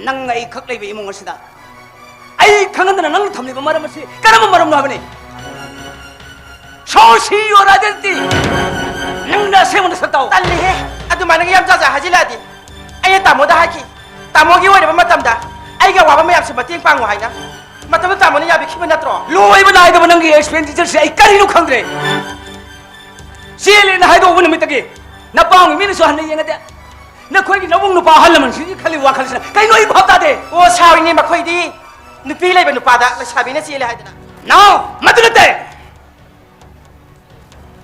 ꯅꯪ ꯑꯩ ꯈꯛ ꯂꯩꯕ ꯏꯃꯨꯡ ꯑꯁꯤꯗ ꯑꯩ ꯈꯪꯍꯟꯗꯅ ꯅꯪꯅ ꯊꯝꯂꯤꯕ ꯃꯔꯝ ꯑꯁꯤ ꯀꯔꯝꯕ ꯃꯔꯝꯅꯣ ꯍꯥꯏꯕꯅꯤ? Show see your identity. ꯅꯪꯅ ꯑꯁꯦꯡꯕ ꯅꯁꯛ ꯇꯥꯛꯎ꯫ ꯇꯜꯂꯤꯍꯦ, ꯑꯗꯨꯃꯥꯏꯅꯒ ꯌꯥꯝ ꯖꯥꯠ ꯖꯥꯠ ꯍꯥꯏꯖꯤꯜꯂꯛꯑꯗꯤ꯫ ꯑꯩꯅ ꯇꯥꯃꯣꯗ ꯍꯥꯏꯈꯤ, ꯇꯥꯃꯣꯒꯤ ꯑꯣꯏꯔꯕ ꯃꯇꯝꯗ ꯑꯩꯒꯤ ꯑꯋꯥꯕ ꯃꯌꯥꯝꯁꯦ ꯃꯇꯦꯡ ꯄꯥꯡꯉꯨ ꯍꯥꯏꯅ꯫ ꯃꯇꯝꯗꯨ ꯇꯥꯃꯣꯅ ꯌꯥꯕꯤꯈꯤꯕ ꯅꯠꯇ꯭ꯔꯣ? ꯂꯣꯏꯕ ꯅꯥꯏꯗꯕ ꯅꯪꯒꯤ expenditure ꯁꯦ ꯑꯩ ꯀꯔꯤꯅꯣ ꯈꯪꯗ꯭ꯔꯦ꯫ ꯆꯦꯜꯂꯦꯅ ꯍꯥꯏꯗꯣꯛꯎꯕ ꯅꯨꯃꯤꯠꯇꯒꯤ ꯅꯄꯥꯝꯒꯤ ꯃꯤꯅꯁꯨ ꯍꯟꯅ ꯌꯦꯡꯅꯗꯦ꯫ ꯅꯈꯣꯏꯒꯤ ꯅꯕꯨꯡ ꯅꯨꯄꯥ ꯑꯍꯜ ꯂꯃꯟꯁꯤꯡꯒꯤ ꯈꯜꯂꯤꯕ ꯋꯥꯈꯜꯁꯤꯅ ꯀꯩꯅꯣ ꯑꯩ ꯚꯥꯞ ꯇꯥꯗꯦ꯫ ꯑꯣ, ꯁꯥꯎꯔꯤꯅꯦ ꯃꯈꯣꯏꯗꯤ꯫ ꯅꯨꯄꯤ ꯂꯩꯕ ꯅꯨꯄꯥꯗ ꯂꯩꯁꯥꯕꯤꯅ ꯆꯦꯜꯂꯦ ꯍꯥꯏꯗꯅ꯫ No, ꯃꯗꯨ ꯅꯠꯇꯦ꯫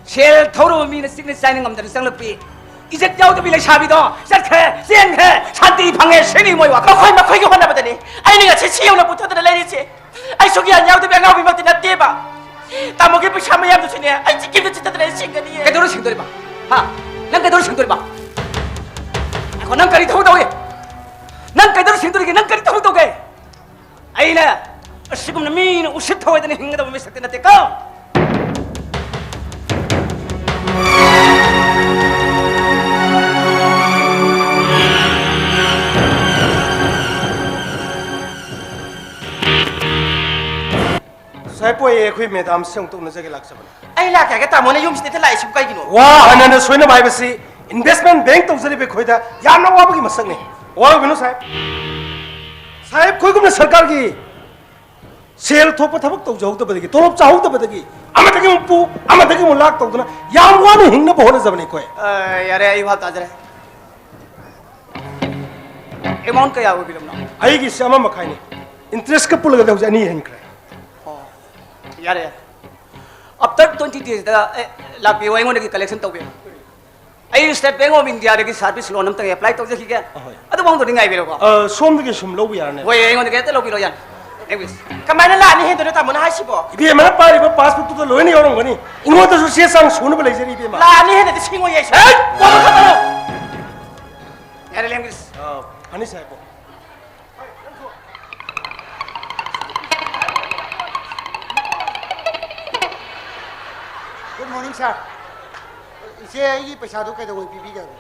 ꯁꯦꯜ ꯊꯧꯔꯕ ꯃꯤꯅ ꯆꯤꯛꯅ ꯆꯥꯏꯅ ꯉꯝꯗꯅ ꯆꯪꯂꯛꯄꯤ, ꯏꯖꯠ ꯌꯥꯎꯗꯕꯤ ꯂꯩꯁꯥꯕꯤꯗꯣ ꯆꯠꯈ꯭ꯔꯦ, ꯆꯦꯟꯈ꯭ꯔꯦ, ꯁꯥꯟꯇꯤ ꯐꯪꯉꯦ ꯁꯤꯅꯤ ꯃꯣꯏ ꯋꯥꯈꯜ꯫ ꯃꯈꯣꯏ, ꯃꯈꯣꯏꯒꯤ ꯍꯣꯠꯅꯕꯗꯅꯤ ꯑꯩꯅ ꯉꯁꯤ ꯁꯤ ꯌꯧꯅ ꯄꯨꯊꯣꯛꯇꯅ ꯂꯩꯔꯤꯁꯦ꯫ ꯑꯩ ꯁꯨꯛ ꯒ꯭ꯌꯥꯟ ꯌꯥꯎꯗꯕ ꯑꯉꯥꯎꯕꯤꯃꯛꯇꯤ ꯅꯠꯇꯦꯕ꯫ ꯇꯥꯃꯣꯒꯤ ꯄꯩꯁꯥ ꯃꯌꯥꯝꯗꯨꯁꯨꯅꯦ, ꯑꯩ ꯆꯤꯛꯀꯤꯝꯗ ꯆꯤꯠꯇꯗꯅ ꯑꯩ ꯁꯤꯡꯒꯅꯤꯌꯦ꯫ ꯀꯩꯗꯧꯔ ꯁꯤꯡꯗꯣꯔꯤꯕ? ꯍꯥ? ꯅꯪ ꯀꯩꯗꯧꯔ ꯁꯤꯡꯗꯣꯔꯤꯕ? ꯉꯥꯏꯈꯣ, ꯅꯪ ꯀꯔꯤ ꯊꯕꯛ ꯇꯧꯏ? ꯅꯪ ꯀꯩꯗꯧꯔ ꯁꯤꯡꯗꯣꯔꯤꯒꯦ? ꯅꯪ ꯀꯔꯤ ꯊꯕꯛ ꯇꯧꯒꯦ? ꯑꯩꯅ ꯑꯁꯤꯒꯨꯝꯅ ꯃꯤꯅ ꯎꯁꯤꯠ ꯊꯑꯣꯏꯗꯅ ꯍꯤꯡꯒꯗꯕ ꯃꯤꯁꯛꯇꯤ ꯅꯠꯇꯦꯀꯣ꯫ ꯁꯥꯍꯦꯕ, ꯄꯣꯛꯑꯦ, ꯑꯩꯈꯣꯏ ꯃꯦꯗꯥꯝꯁꯦ ꯑꯃꯨꯛꯇ ꯎꯅꯖꯒꯦ ꯂꯥꯛꯆꯕꯅꯤ꯫ ꯑꯩ ꯂꯥꯛꯀꯦ ꯍꯥꯏꯒ ꯇꯥꯃꯣꯅ ꯌꯨꯝꯁꯤꯗ ꯍꯦꯛꯇ ꯂꯥꯛꯏꯁꯤꯕꯨ ꯀꯩꯒꯤꯅꯣ? ꯋꯥ ꯍꯟꯅ ꯍꯟꯅ ꯁꯣꯏꯅꯕ ꯍꯥꯏꯕꯁꯤ ꯏꯟꯚꯦꯁ꯭ꯠꯃꯦꯟꯠ ꯕꯦꯡꯛ ꯇꯧꯖꯔꯤꯕ ꯑꯩꯈꯣꯏꯗ ꯌꯥꯝꯅ ꯋꯥꯕꯒꯤ ꯃꯁꯛꯅꯤ꯫ ꯋꯥꯔꯧꯕꯤꯅꯨ ꯁꯥꯍꯦꯕ꯫ ꯁꯥꯍꯦꯕ, ꯑꯩꯈꯣꯏꯒꯨꯝꯅ ꯁꯔꯀꯥꯔꯒꯤ ꯁꯦꯜ ꯊꯣꯛꯄ ꯊꯕꯛ ꯇꯧꯖꯍꯧꯗꯕꯗꯒꯤ, ꯇꯣꯂꯣꯞ ꯆꯥꯍꯧꯗꯕꯗꯒꯤ, ꯑꯃꯗꯒꯤ ꯑꯃꯨꯛ ꯄꯨ, ꯑꯃꯗꯒꯤ ꯑꯃꯨꯛ ꯂꯥꯛ ꯇꯧꯗꯅ ꯌꯥꯝ ꯋꯥꯅ ꯍꯤꯡꯅꯕ ꯍꯣꯠꯅꯖꯕꯅꯤ ꯑꯩꯈꯣꯏ꯫ ꯑ, ꯌꯥꯔꯦ, ꯑꯩ ꯚꯥꯞ ꯇꯥꯖꯔꯦ꯫ ꯑꯦꯃꯥꯎꯟꯠ ꯀꯌꯥ ꯑꯣꯏꯕꯤꯔꯕꯅꯣ? ꯑꯩꯒꯤꯁꯦ ꯑꯃ ꯃꯈꯥꯏꯅꯤ꯫ ꯏꯟꯇꯔꯦꯁ꯭ꯠꯀ ꯄꯨꯜꯂꯒꯗꯤ ꯍꯧꯖꯤꯛ ꯑꯅꯤ ꯍꯦꯟꯈ꯭ꯔꯦ꯫ ꯑꯣ, ꯌꯥꯔꯦ, ꯌꯥꯔꯦ꯫ ꯑꯥꯐꯇꯔ ꯇ꯭ꯋꯦꯟꯇꯤ ꯗꯦꯖꯇ, ꯑꯦ, ꯂꯥꯛꯄꯤꯌꯨ, ꯑꯩꯉꯣꯟꯗꯒꯤ ꯀꯂꯦꯛꯁꯟ ꯇꯧꯕꯤꯌꯨ꯫ ꯑꯩ ꯁ꯭ꯇꯦꯠ ꯕꯦꯡꯛ ꯑꯣꯐ ꯏꯟꯗꯤꯌꯥꯗꯒꯤ ꯁꯥꯔꯚꯤꯁ ꯂꯣꯟ ꯑꯝꯇ ꯑꯦꯄ꯭ꯂꯥꯏ ꯇꯧꯖꯈꯤꯒꯦ꯫ ꯑꯍꯣꯏ꯫ ꯑꯗꯨꯐꯥꯎꯗꯗꯤ ꯉꯥꯏꯕꯤꯔꯣꯀꯣ꯫ ꯑ, ꯁꯣꯝꯗꯒꯤ ꯁꯨꯝ ꯂꯧꯕ ꯌꯥꯔꯅꯤ꯫ ꯍꯣꯏ, ꯑꯩꯉꯣꯟꯗꯒꯤ ꯍꯦꯛꯇ ꯂꯧꯕꯤꯔꯣ, ꯌꯥꯅꯤ꯫ ꯑꯦꯡꯒ꯭ꯋꯤꯁ꯫ ꯀꯃꯥꯏꯅ ꯂꯥꯛ ꯑꯅꯤ ꯍꯦꯟꯗꯣꯏꯅꯣ ꯇꯥꯃꯣꯅ ꯍꯥꯏꯁꯤꯕꯣ? ꯏꯕꯦꯝꯃꯅ ꯄꯥꯏꯔꯤꯕ ꯄꯥꯁꯕꯨꯛꯇꯨꯗ ꯂꯣꯏꯅ ꯌꯥꯎꯔꯝꯒꯅꯤ꯫ ꯑꯩꯉꯣꯟꯗꯁꯨ ꯆꯦ ꯆꯥꯡ ꯁꯨꯅꯕ ꯂꯩꯖꯔꯤ, ꯏꯕꯦꯝꯃ꯫ ꯂꯥꯛ ꯑꯅꯤ ꯍꯦꯟꯅꯗꯤ ꯁꯤꯡꯉꯣꯏ ꯑꯩꯁꯨ꯫ ꯍꯦꯠ! ꯋꯥ ꯃꯈꯥ ꯇꯥꯔꯣ꯫ ꯌꯥꯔꯦ, ꯂꯦꯡꯒ꯭ꯋꯤꯁ꯫ ꯑ, ꯐꯅꯤ ꯁꯥꯍꯦꯕ꯫ ꯒꯨꯗ ꯃꯣꯔꯅꯤꯡ, ꯁꯥꯔ꯫ ꯏꯆꯦ, ꯑꯩꯒꯤ ꯄꯩꯁꯥꯗꯣ ꯀꯩꯗꯧꯉꯩ ꯄꯤꯕꯤꯒꯦ ꯍꯥꯏꯕꯅꯣ?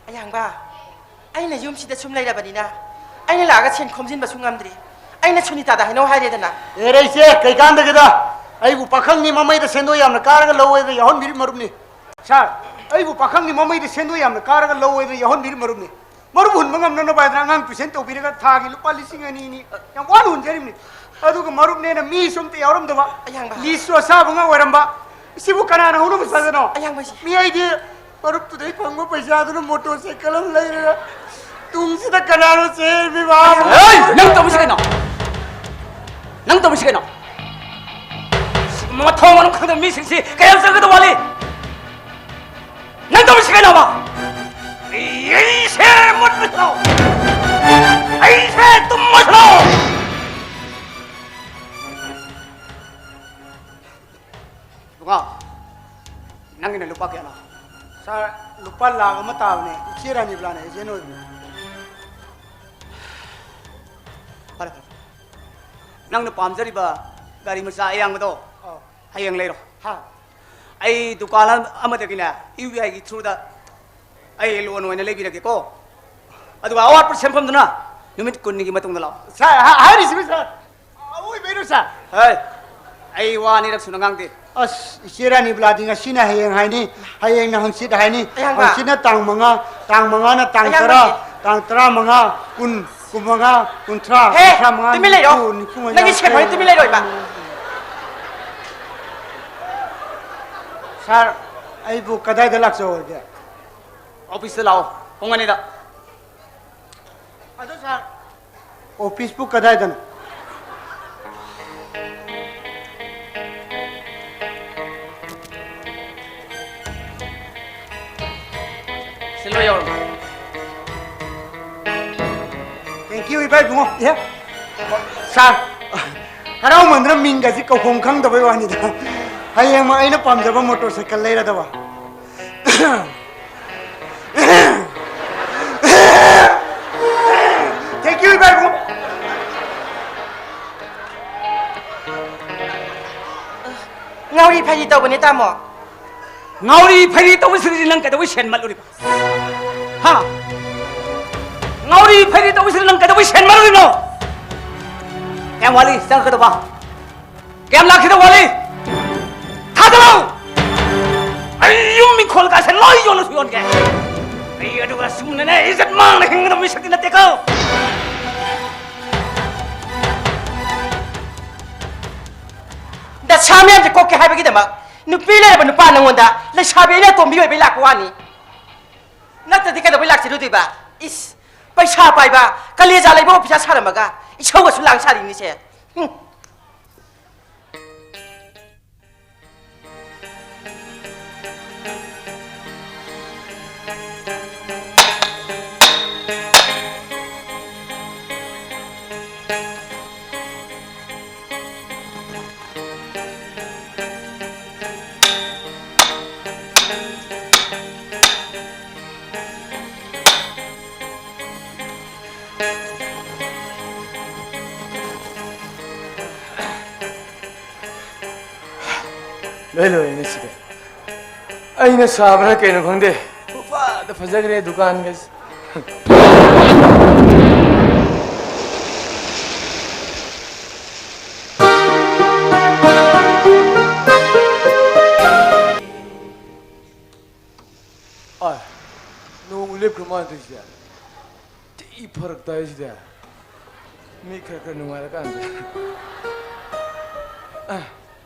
ꯑꯌꯥꯡꯕ, ꯑꯩꯅ ꯌꯨꯝꯁꯤꯗ ꯁꯨꯝ ꯂꯩꯔꯕꯅꯤꯅ ꯑꯩꯅ ꯂꯥꯛꯑꯒ ꯁꯦꯟ ꯈꯣꯝꯖꯤꯟꯕꯁꯨ ꯉꯝꯗ꯭ꯔꯤ꯫ ꯑꯩꯅ ꯁꯨꯅꯤꯇꯥꯗ ꯍꯥꯏꯅꯧ ꯍꯥꯏꯔꯦꯗꯅ꯫ ꯑꯦꯔꯦ ꯏꯆꯦ, ꯀꯩꯀꯥꯟꯗꯒꯦꯗ? ꯑꯩꯕꯨ ꯄꯥꯈꯪꯅꯤ, ꯃꯃꯩꯗ ꯁꯦꯟꯗꯣꯏ ꯌꯥꯝꯅ ꯀꯥꯔꯒ ꯂꯧ ꯍꯥꯏꯗꯅ ꯌꯥꯎꯍꯟꯕꯤꯔꯤ ꯃꯔꯨꯞꯅꯤ꯫ ꯁꯥꯔ, ꯑꯩꯕꯨ ꯄꯥꯈꯪꯅꯤ, ꯃꯃꯩꯗ ꯁꯦꯟꯗꯣꯏ ꯌꯥꯝꯅ ꯀꯥꯔꯒ ꯂꯧ ꯍꯥꯏꯗꯅ ꯌꯥꯎꯍꯟꯕꯤꯔꯤ ꯃꯔꯨꯞꯅꯤ꯫ ꯃꯔꯨꯞ ꯍꯨꯟꯕ ꯉꯝꯅꯅꯕ ꯍꯥꯏꯗꯅ ꯑꯉꯥꯡ ꯇꯨꯏꯁꯟ ꯇꯧꯕꯤꯔꯒ ꯊꯥꯒꯤ ꯂꯨꯄꯥ ꯂꯤꯁꯤꯡ ꯑꯅꯤ ꯑꯅꯤ ꯌꯥꯝ ꯋꯥꯅ ꯍꯨꯟꯖꯔꯤꯕꯅꯤ꯫ ꯑꯗꯨꯒ ꯃꯔꯨꯞꯅꯦꯅ ꯃꯤꯁꯨ ꯑꯝꯇ ꯌꯥꯎꯔꯝꯗꯕ, ꯑꯌꯥꯡꯕ꯫ ꯂꯤꯁꯁꯨ ꯑꯁꯥꯕ ꯉꯥꯛ ꯑꯣꯏꯔꯝꯕ꯫ ꯁꯤꯕꯨ ꯀꯅꯥꯅ ꯍꯧꯅꯕ ꯁꯥꯖꯅꯣ? ꯑꯌꯥꯡꯕꯁꯤ꯫ ꯃꯤ ꯑꯩꯗꯤ ꯃꯔꯨꯞꯇꯨꯗꯩ ꯐꯪꯕ ꯄꯩꯁꯥꯗꯨꯅ ꯃꯣꯇꯣꯔ ꯁꯥꯏꯀꯜ ꯑꯃ ꯂꯩꯔꯒ ꯇꯨꯡꯁꯤꯗ ꯀꯅꯥꯅꯣ ꯆꯦꯟꯕꯤꯕ? ꯍꯩ! ꯅꯪ ꯇꯧꯔꯤꯁꯤ ꯀꯩꯅꯣ? ꯅꯪ ꯇꯧꯔꯤꯁꯤ ꯀꯩꯅꯣ? ꯃꯊꯣꯡ ꯃꯔꯝ ꯈꯪꯗꯕ ꯃꯤꯁꯤꯡꯁꯤ ꯀꯌꯥꯝ ꯆꯪꯒꯗꯕ ꯋꯥꯠꯂꯤ? ꯅꯪ ꯇꯧꯔꯤꯁꯤ ꯀꯩꯅꯣꯕ? ꯑꯩꯁꯦ ꯃꯨꯠꯄꯁꯤꯔꯣ? ꯑꯩꯁꯦ ꯇꯨꯝꯕꯁꯤꯔꯣ? ꯏꯕꯨꯡꯉꯣ, ꯅꯪꯒꯤꯅ ꯂꯨꯄꯥ ꯀꯌꯥꯅꯣ? ꯁꯥꯔ, ꯂꯨꯄꯥ ꯂꯥꯈ ꯑꯃ ꯇꯥꯕꯅꯦ꯫ ꯏꯆꯦ ꯔꯥꯅꯤꯕꯂꯥꯅ ꯑꯦꯖꯦꯟ ꯑꯣꯏꯕꯅꯦ꯫ ꯐꯔꯦ, ꯐꯔꯦ, ꯐꯔꯦ꯫ ꯅꯪꯅ ꯄꯥꯝꯖꯔꯤꯕ ꯒꯥꯔꯤ ꯃꯆꯥ ꯑꯌꯥꯡꯕꯗꯣ ꯑꯧ꯫ ꯍꯌꯦꯡ ꯂꯩꯔꯣ꯫ ꯍꯥ꯫ ꯑꯩ ꯗꯨꯀꯥꯟ ꯑꯃꯗꯒꯤꯅꯦ, ꯌꯨ ꯕꯤ ꯑꯥꯏꯒꯤ ꯊ꯭ꯔꯨꯗ ꯑꯩ ꯂꯣꯟ ꯑꯣꯏꯅ ꯂꯩꯕꯤꯔꯒꯦꯀꯣ꯫ ꯑꯗꯨꯒ ꯑꯋꯥꯠꯄ ꯁꯦꯟꯐꯝꯗꯨꯅ ꯅꯨꯃꯤꯠ ꯀꯨꯟꯅꯤꯒꯤ ꯃꯇꯨꯡꯗ ꯂꯥꯛꯑꯣ꯫ ꯁꯥꯔ, ꯍꯥ-, ꯍꯥꯏꯔꯤꯁꯤꯕꯨ ꯁꯥꯔ, ꯑꯋꯣꯏꯕꯩꯔꯣ ꯁꯥꯔ꯫ ꯍꯩ, ꯑꯩ ꯋꯥ ꯑꯅꯤꯔꯛ ꯁꯨꯅ ꯉꯥꯡꯗꯦ꯫ ꯑꯁ, ꯏꯆꯦ ꯔꯥꯅꯤꯕꯂꯥꯗꯤ ꯉꯁꯤꯅ ꯍꯌꯦꯡ ꯍꯥꯏꯅꯤ, ꯍꯌꯦꯡꯅ ꯍꯪꯆꯤꯠ ꯍꯥꯏꯅꯤ, ꯑꯌꯥꯝꯕ꯫ ꯍꯪꯆꯤꯠꯅ ꯇꯥꯡ ꯃꯉꯥ, ꯇꯥꯡ ꯃꯉꯥꯅ ꯇꯥꯡ ꯑꯌꯥꯝꯕ꯫ ꯇꯔꯥ, ꯇꯥꯡ ꯇꯔꯥꯃꯉꯥ, ꯀꯨꯟ, ꯀꯨꯟꯃꯉꯥ, ꯀꯨꯟꯊ꯭ꯔꯥ, ꯍꯦ, ꯀꯨꯟꯊ꯭ꯥ ꯃꯉꯥ, ꯇꯨꯃꯤꯟ ꯂꯩꯔꯣ꯫ ꯅꯤꯐꯨ, ꯅꯤꯐꯨ ꯃꯉꯥ, ꯅꯪꯒꯤ ꯁꯦꯟꯐꯝꯗꯤ ꯌꯥꯡꯈꯩ꯫ ꯇꯨꯃꯤꯟ ꯂꯩꯔꯣꯏꯕ꯫ ꯁꯥꯔ, ꯑꯩꯕꯨ ꯀꯗꯥꯏꯗ ꯂꯥꯛꯆꯧ ꯍꯥꯏꯒꯦ? ꯑꯣꯐꯤꯁꯇ ꯂꯥꯛꯑꯣ, ꯄꯨꯡ ꯑꯅꯤꯗ꯫ ꯑꯗꯣ ꯁꯥꯔ, ꯑꯣꯐꯤꯁꯄꯨ ꯀꯗꯥꯏꯗꯅꯣ? ꯁꯤꯜꯂꯣ ꯌꯥꯎꯔꯝꯃꯣ꯫ Thank you, ꯏꯕꯥꯏ ꯏꯕꯨꯡꯉꯣ꯫ ꯑꯦ, ꯁꯥꯔ, ꯍꯔꯥꯎꯃꯟꯗꯅ ꯃꯤꯡꯒꯁꯤ ꯀꯧꯐꯝ ꯈꯪꯗꯕꯩ ꯋꯥꯅꯤꯗ꯫ ꯍꯌꯦꯡꯃꯛ ꯑꯩꯅ ꯄꯥꯝꯖꯕ ꯃꯣꯇꯣꯔ ꯁꯥꯏꯀꯜ ꯂꯩꯔꯗꯕ꯫ Thank you, ꯏꯕꯥꯏꯕꯨ꯫ ꯉꯥꯎꯔꯤ ꯐꯩꯔꯤ ꯇꯧꯕꯅꯦ, ꯇꯥꯃꯣ꯫ ꯉꯥꯎꯔꯤ ꯐꯩꯔꯤ ꯇꯧꯕꯁꯤꯗꯤ ꯅꯪ ꯀꯩꯗꯧꯕꯩ ꯁꯦꯟ ꯃꯠꯂꯨꯔꯤꯕ? ꯍꯥ? ꯉꯥꯎꯔꯤ ꯐꯩꯔꯤ ꯇꯧꯕꯁꯤꯗꯤ ꯅꯪ ꯀꯩꯗꯧꯕꯩ ꯁꯦꯟ ꯃꯠꯂꯨꯔꯤꯅꯣ? ꯀꯌꯥꯝ ꯋꯥꯠꯂꯤ ꯆꯪꯉꯛꯀꯗꯧꯕ? ꯀꯌꯥꯝ ꯂꯥꯛꯈꯤꯗꯧ ꯋꯥꯠꯂꯤ? ꯊꯥꯗꯔꯛꯎ! ꯑꯩ ꯌꯨꯝ ꯏꯪꯈꯣꯜ ꯀꯥꯁꯦ ꯂꯣꯏ ꯌꯣꯜꯂꯁꯨ ꯌꯣꯟꯒꯦ꯫ ꯑꯩ ꯑꯗꯨꯒ ꯁꯨꯝꯅꯅꯦ ꯏꯖꯠ ꯃꯥꯡꯅ ꯍꯤꯡꯒꯗꯕ ꯃꯤꯁꯛꯇꯤ ꯅꯠꯇꯦꯀꯣ꯫ ꯗꯁꯥ ꯃꯌꯥꯝꯁꯦ ꯀꯣꯛꯀꯦ ꯍꯥꯏꯕꯒꯤꯗꯃꯛ ꯅꯨꯄꯤ ꯂꯩꯔꯕ ꯅꯨꯄꯥ ꯅꯪꯉꯣꯟꯗ ꯂꯩꯁꯥꯕꯤ ꯑꯩꯅ ꯑꯇꯣꯝꯕꯤ ꯑꯣꯏꯕꯩ ꯂꯥꯛꯄ ꯋꯥꯅꯤ꯫ ꯅꯠꯇ꯭ꯔꯗꯤ ꯀꯩꯗꯧꯕꯩ ꯂꯥꯛꯆꯔꯨꯗꯣꯏꯕ? ꯏꯁ, ꯄꯩꯁꯥ ꯄꯥꯏꯕ, ꯀꯂꯦꯖꯥ ꯂꯩꯕ ꯑꯣꯐꯤꯁꯥꯔ ꯁꯥꯔꯝꯃꯒ ꯏꯁꯧꯒꯁꯨ ꯂꯥꯡ ꯁꯥꯔꯤꯅꯤꯁꯦ꯫ ꯍꯨꯝ꯫ ꯂꯣꯏ ꯂꯣꯏꯔꯦꯅꯦ ꯁꯤꯗꯤ꯫ ꯑꯩꯅ ꯁꯥꯕ꯭ꯔꯥ ꯀꯩꯅꯣ ꯈꯪꯗꯦ, ꯄꯨꯐꯗ ꯐꯖꯈ꯭ꯔꯦ ꯗꯨꯀꯥꯟꯒꯁꯦ꯫ ꯀꯃꯥꯏꯅ ꯇꯧꯔꯤꯁꯤꯗꯤ? ꯊꯤ ꯐꯔꯛ ꯇꯥꯏ ꯁꯤꯗꯤ꯫ ꯃꯤ ꯈꯔ ꯈꯔ ꯅꯨꯡꯉꯥꯏꯔꯀꯥꯟꯗ꯫ ꯑ,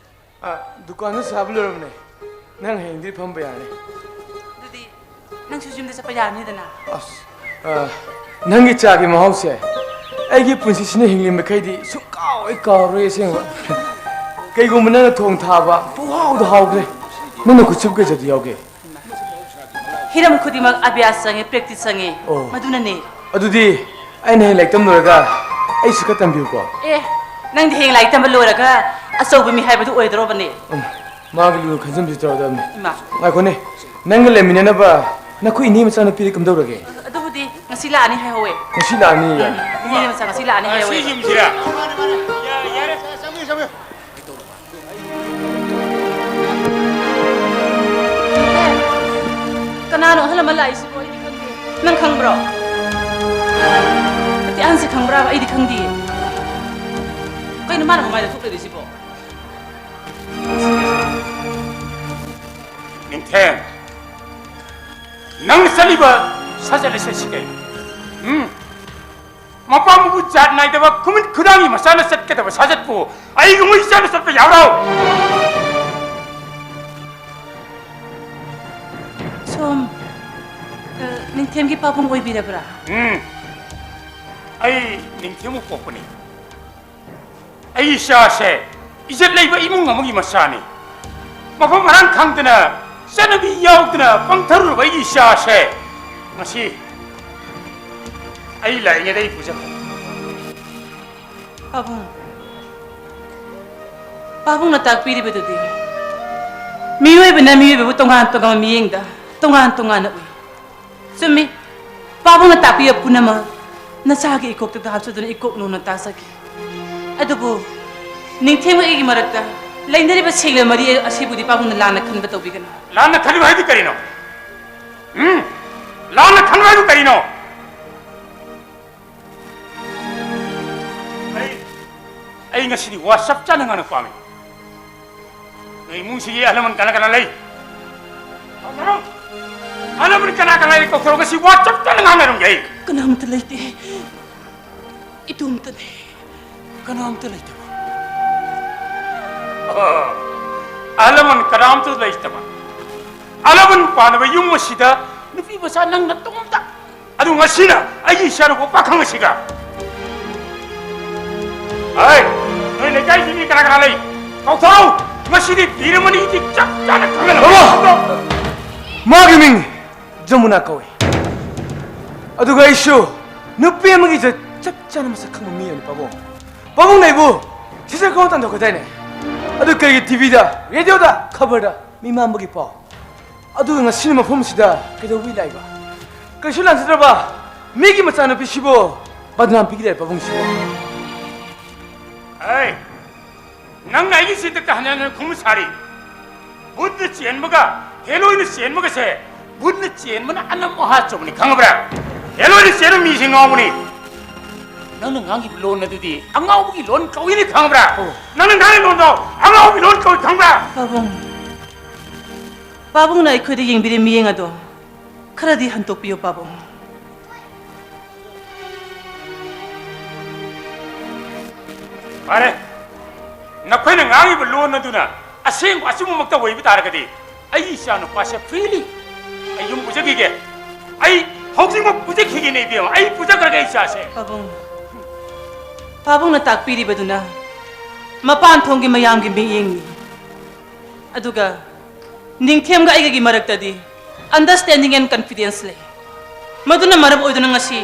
ꯑ, ꯗꯨꯀꯥꯟꯗ ꯁꯥꯕ ꯂꯣꯏꯔꯕꯅꯦ꯫ ꯅꯪ ꯍꯌꯦꯡꯗꯤ ꯐꯝꯕ ꯌꯥꯔꯅꯤ꯫ ꯑꯗꯨꯗꯤ ꯅꯪꯁꯨ ꯌꯨꯝꯗ ꯆꯠꯄ ꯌꯥꯔꯅꯤꯗꯅ꯫ ꯑꯁ, ꯑ, ꯅꯪꯒꯤ ꯆꯥꯒꯤ ꯃꯍꯥꯎꯁꯦ ꯑꯩꯒꯤ ꯄꯨꯟꯁꯤꯁꯤꯅ ꯍꯤꯡꯂꯤ ꯃꯈꯩꯗꯤ ꯁꯨꯡꯀꯥꯎ ꯍꯦꯛ ꯀꯥꯎꯔꯣꯏ ꯑꯁꯦꯡꯕ꯫ ꯀꯩꯒꯨꯝꯕ ꯅꯪꯅ ꯊꯣꯡ ꯊꯥꯕ ꯄꯨꯡꯍꯥꯎꯗ ꯍꯥꯎꯈ꯭ꯔꯦ꯫ ꯅꯪꯅ ꯈꯨꯠꯁꯨꯞ ꯀꯩ ꯆꯠꯇ ꯌꯥꯎꯒꯦ? ꯍꯤꯔꯝ ꯈꯨꯗꯤꯡꯃꯛ ꯑꯚ꯭ꯌꯥꯁ ꯆꯪꯉꯤ, practice ꯆꯪꯉꯤ꯫ ꯑꯣ꯫ ꯃꯗꯨꯅꯅꯦ꯫ ꯑꯗꯨꯗꯤ ꯑꯩꯅ ꯍꯌꯦꯡ ꯂꯥꯏꯔꯤꯛ ꯇꯝ ꯂꯣꯏꯔꯒ ꯑꯩꯁꯨ ꯈꯔ ꯇꯝꯕꯤꯌꯨꯀꯣ꯫ ꯑꯦ, ꯅꯪꯗꯤ ꯍꯌꯦꯡ ꯂꯥꯏꯔꯤꯛ ꯇꯝꯕ ꯂꯣꯏꯔꯒ ꯑꯆꯧꯕ ꯃꯤ ꯍꯥꯏꯕꯗꯨ ꯑꯣꯏꯗꯧꯔꯕꯅꯦ꯫ ꯎꯝ, ꯃꯥꯒꯤ ꯂꯨꯅ ꯈꯟꯖꯟꯕꯁꯨ ꯇꯧꯔꯗꯕꯅꯤ꯫ ꯏꯃꯥ꯫ ꯉꯥꯏꯈꯣꯅꯦ, ꯅꯪꯒ ꯂꯩꯃꯤꯟꯅꯅꯕ ꯅꯈꯣꯏ ꯏꯅꯦ ꯃꯆꯥꯅꯨꯄꯤꯗꯤ ꯀꯝꯗꯧꯔꯒꯦ? ꯑꯗꯨꯕꯨꯗꯤ ꯉꯁꯤ ꯂꯥꯛꯑꯅꯤ ꯍꯥꯏꯍꯧꯋꯦ꯫ ꯉꯁꯤ ꯂꯥꯛꯑꯅꯤꯌꯦ? ꯎꯝ, ꯏꯅꯦ ꯃꯆꯥ ꯉꯁꯤ ꯂꯥꯛꯑꯅꯤ ꯍꯥꯏꯍꯧꯋꯦ꯫ ꯁꯤ ꯌꯨꯝꯁꯤꯔꯥ? ꯌꯥꯔꯦ, ꯌꯥꯔꯦ꯫ ꯆꯪꯕꯤꯌꯨ, ꯆꯪꯕꯤꯌꯨ꯫ ꯀꯅꯥꯅꯣ ꯑꯍꯜ ꯑꯃ ꯂꯥꯛꯏꯁꯤꯕꯣ? ꯑꯩꯗꯤ ꯈꯪꯗꯦ꯫ ꯅꯪ ꯈꯪꯕ꯭ꯔꯣ? ꯅꯠꯇꯦ, ꯑꯍꯟꯁꯦ ꯈꯪꯕ꯭ꯔꯥꯕ? ꯑꯩꯗꯤ ꯈꯪꯗꯤꯌꯦ꯫ ꯀꯩꯅꯣ ꯃꯥꯅ ꯃꯃꯥꯏꯗ ꯊꯣꯛꯂꯤꯁꯤꯕꯣ? ꯅꯤꯡꯊꯦꯝ, ꯅꯪ ꯆꯠꯂꯤꯕ ꯁꯥꯖꯠ ꯂꯤꯆꯠꯁꯤ ꯀꯩꯅꯣ? ꯎꯝ? ꯃꯄꯥ ꯃꯄꯨ ꯖꯥꯠ ꯅꯥꯏꯗꯕ ꯈꯨꯃꯤꯠ ꯈꯨꯗꯥꯡꯒꯤ ꯃꯆꯥꯅ ꯆꯠꯀꯗꯕ ꯁꯥꯖꯠꯄꯨ ꯑꯩꯒꯨꯝꯕ ꯏꯆꯥꯅ ꯆꯠꯄ ꯌꯥꯕ꯭ꯔꯣ? ꯁꯣꯝ, ꯑ, ꯅꯤꯡꯊꯦꯝꯒꯤ ꯄꯥꯕꯨꯡ ꯑꯣꯏꯕꯤꯔꯕ꯭ꯔꯥ? ꯎꯝ, ꯑꯩ ꯅꯤꯡꯊꯦꯝꯕꯨ ꯄꯣꯛꯄꯅꯤ꯫ ꯑꯩ ꯏꯆꯥꯁꯦ ꯏꯖꯠ ꯂꯩꯕ ꯏꯃꯨꯡ ꯑꯃꯒꯤ ꯃꯆꯥꯅꯤ꯫ ꯃꯐꯝ ꯃꯔꯥꯡ ꯈꯪꯗꯅ, ꯆꯠꯅꯕꯤ ꯌꯥꯎꯗꯅ ꯄꯪꯊꯔꯨꯔꯕ ꯑꯩꯒꯤ ꯏꯆꯥꯁꯦ ꯉꯁꯤ ꯑꯩ ꯂꯥꯛꯏꯉꯩꯗ ꯑꯩ ꯄꯨꯖꯐꯝ꯫ ꯄꯥꯕꯨꯡ, ꯄꯥꯕꯨꯡꯅ ꯇꯥꯛꯄꯤꯔꯤꯕꯗꯨꯗꯤ ꯃꯤꯑꯣꯏꯕꯅ ꯃꯤꯑꯣꯏꯕꯕꯨ ꯇꯣꯉꯥꯟ ꯇꯣꯉꯥꯟꯕ ꯃꯤꯠꯌꯦꯡꯗ ꯇꯣꯉꯥꯟ ꯇꯣꯉꯥꯟꯅ ꯎꯏ꯫ ꯆꯨꯝꯃꯤ, ꯄꯥꯕꯨꯡꯅ ꯇꯥꯛꯄꯤꯕ ꯄꯨꯝꯅꯃꯛ ꯅꯆꯥꯒꯤ ꯏꯀꯣꯛꯇꯨꯗ ꯍꯥꯞꯆꯗꯨꯅ ꯏꯀꯣꯛ ꯅꯧꯅ ꯇꯥꯛꯆꯒꯦ꯫ ꯑꯗꯨꯕꯨ ꯅꯤꯡꯊꯦꯝꯒ ꯑꯩꯒꯤ ꯃꯔꯛꯇ ꯂꯩꯅꯔꯤꯕ ꯁꯦꯡꯂꯕ ꯃꯔꯤ ꯑꯁꯤꯕꯨꯗꯤ ꯄꯥꯕꯨꯡꯅ ꯂꯥꯟꯅ ꯈꯟꯕ ꯇꯧꯕꯤꯒꯅꯨ꯫ ꯂꯥꯟꯅ ꯈꯟꯕ ꯍꯥꯏꯗꯤ ꯀꯔꯤꯅꯣ? ꯎꯝ? ꯂꯥꯟꯅ ꯈꯟꯕ ꯍꯥꯏꯗꯤ ꯀꯔꯤꯅꯣ? ꯑꯩ, ꯑꯩ ꯉꯁꯤꯗꯤ ꯋꯥ ꯆꯞ ꯆꯥꯅ ꯉꯥꯡꯅ ꯄꯥꯝꯃꯤ꯫ ꯅꯣꯏ ꯏꯃꯨꯡꯁꯤꯒꯤ ꯑꯍꯜ ꯂꯃꯟ ꯀꯅꯥ ꯀꯅꯥ ꯂꯩ? ꯍꯧꯅꯔꯣ꯫ ꯑꯅꯧꯕꯅ ꯀꯅꯥ ꯀꯅꯥ ꯂꯩ? ꯀꯧꯊꯣꯔꯛꯑꯣ, ꯉꯁꯤ WhatsApp-ꯇ ꯉꯥꯡꯅꯔꯝꯒꯦ ꯑꯩ꯫ ꯀꯅꯥꯝꯇ ꯂꯩꯇꯦ꯫ ꯏꯇꯣꯝꯇꯅꯦ꯫ ꯀꯅꯥꯝꯇ ꯂꯩꯇꯕ? ꯑ, ꯑꯍꯜ ꯂꯃꯟ ꯀꯅꯥꯝꯇ ꯂꯩꯇꯕ꯫ ꯑꯍꯜ ꯂꯃꯟ ꯄꯥꯟꯅꯕ ꯌꯨꯝ ꯑꯁꯤꯗ ꯅꯨꯄꯤ ꯃꯆꯥ ꯅꯪ ꯅꯇꯣꯝꯇ꯫ ꯑꯗꯨ ꯉꯁꯤꯅ ꯑꯩꯒꯤ ꯏꯆꯥꯅꯨꯄꯥ ꯄꯥꯈꯪ ꯑꯁꯤꯒ꯫ ꯍꯩ, ꯅꯣꯏ ꯂꯩꯀꯥꯏꯒꯤ ꯃꯤ ꯀꯅꯥ ꯀꯅꯥ ꯂꯩ? ꯀꯧꯊꯣꯔꯛꯎ꯫ ꯉꯁꯤꯗꯤ ꯕꯤꯔꯃꯅꯤꯗꯤ ꯆꯞ ꯆꯥꯅ ꯈꯪꯍꯜꯂꯣ꯫ ꯕꯥꯕꯥ! ꯃꯥꯒꯤ ꯃꯤꯡ ꯖꯃꯨꯅꯥ ꯀꯧꯏ꯫ ꯑꯗꯨꯒ ꯑꯩꯁꯨ ꯅꯨꯄꯤ ꯑꯃꯒꯤ ꯏꯖꯠ ꯆꯞ ꯆꯥꯅ ꯃꯁꯛ ꯈꯪꯕ ꯃꯤ ꯑꯃꯅꯤ, ꯄꯥꯕꯨꯡ꯫ ꯄꯥꯕꯨꯡꯅ ꯑꯩꯕꯨ ꯁꯤꯁꯇꯔ ꯀꯧꯅ ꯇꯥꯟꯊꯣꯛꯀꯗꯥꯏꯅꯦ? ꯑꯗꯨ ꯀꯔꯤꯒꯤ ꯇꯤꯚꯤꯗ, ꯔꯦꯗꯤꯑꯣꯗ, ꯈꯕꯔꯗ ꯃꯤꯃꯥꯡꯕꯒꯤ ꯄꯥꯎ? ꯑꯗꯨꯒ ꯉꯁꯤꯅ ꯃꯐꯝꯁꯤꯗ ꯀꯩꯗꯧꯕꯩ ꯂꯥꯛꯏꯕ? ꯀꯩꯁꯨ ꯂꯥꯟꯖꯗ꯭ꯔꯕ ꯃꯤꯒꯤ ꯃꯆꯥꯅꯨꯄꯤꯁꯤꯕꯨ ꯕꯗꯅꯥꯝ ꯄꯤꯒꯗꯥꯏ ꯄꯥꯕꯨꯡꯁꯤꯕꯨ? ꯑꯩ ꯅꯪꯅ ꯑꯩꯒꯤ ꯆꯤꯟꯗ ꯍꯟꯖꯤꯟ ꯍꯟꯖꯤꯟ ꯈꯨꯝꯕ ꯁꯥꯔꯤ꯫ ꯕꯨꯠꯅ ꯆꯦꯟꯕꯒ ꯍꯦꯂꯣꯏꯅ ꯆꯦꯟꯕꯒꯁꯦ, ꯕꯨꯠꯅ ꯆꯦꯟꯕꯅ ꯑꯅꯝ ꯑꯍꯥ ꯆꯨꯝꯕꯅꯤ, ꯈꯪꯉꯕ꯭ꯔꯥ? ꯍꯦꯂꯣꯏꯅ ꯆꯦꯟꯕ ꯃꯤꯁꯦ ꯉꯥꯎꯕꯅꯤ꯫ ꯅꯪꯅ ꯉꯥꯡꯉꯤꯕ ꯂꯣꯟ ꯑꯗꯨꯗꯤ ꯑꯉꯥꯎꯕꯒꯤ ꯂꯣꯟ ꯀꯧꯏꯅꯤ, ꯈꯪꯉꯕ꯭ꯔꯥ? ꯑꯣ꯫ ꯅꯪꯅ ꯉꯥꯡꯉꯤ ꯂꯣꯟꯗꯣ ꯑꯉꯥꯎꯕꯒꯤ ꯂꯣꯟ ꯀꯧꯏ, ꯈꯪꯕ꯭ꯔꯥ? ꯄꯥꯕꯨꯡ, ꯄꯥꯕꯨꯡꯅ ꯑꯩꯈꯣꯏꯗ ꯌꯦꯡꯕꯤꯔꯤ ꯃꯤꯠꯌꯦꯡ ꯑꯗꯣ ꯈꯔꯗꯤ ꯍꯟꯗꯣꯛꯄꯤꯌꯨ, ꯄꯥꯕꯨꯡ꯫ ꯐꯔꯦ, ꯅꯈꯣꯏꯅ ꯉꯥꯡꯉꯤꯕ ꯂꯣꯟ ꯑꯗꯨꯅ ꯑꯁꯦꯡꯕ ꯑꯆꯨꯝꯕꯃꯛꯇ ꯑꯣꯏꯕ ꯇꯥꯔꯒꯗꯤ, ꯑꯩꯒꯤ ꯏꯆꯥ ꯅꯨꯄꯥꯁꯦ freely ꯑꯩ ꯌꯨꯝ ꯄꯨꯖꯈꯤꯒꯦ꯫ ꯑꯩ ꯍꯧꯖꯤꯛꯃꯛ ꯄꯨꯖꯈꯤꯒꯦꯅꯦ, ꯏꯕꯦꯝꯃ꯫ ꯑꯩ ꯄꯨꯖꯈ꯭ꯔꯒꯦ ꯏꯆꯥꯁꯦ꯫ ꯄꯥꯕꯨꯡ, ꯄꯥꯕꯨꯡꯅ ꯇꯥꯛꯄꯤꯔꯤꯕꯗꯨꯅ ꯃꯄꯥꯟ ꯊꯣꯡꯒꯤ ꯃꯌꯥꯝꯒꯤ ꯃꯤꯠꯌꯦꯡꯅꯤ꯫ ꯑꯗꯨꯒ ꯅꯤꯡꯊꯦꯝꯒ ꯑꯩꯒꯒꯤ ꯃꯔꯛꯇꯗꯤ understanding and confidence ꯂꯩ꯫ ꯃꯗꯨꯅ ꯃꯔꯝ ꯑꯣꯏꯗꯨꯅ ꯉꯁꯤ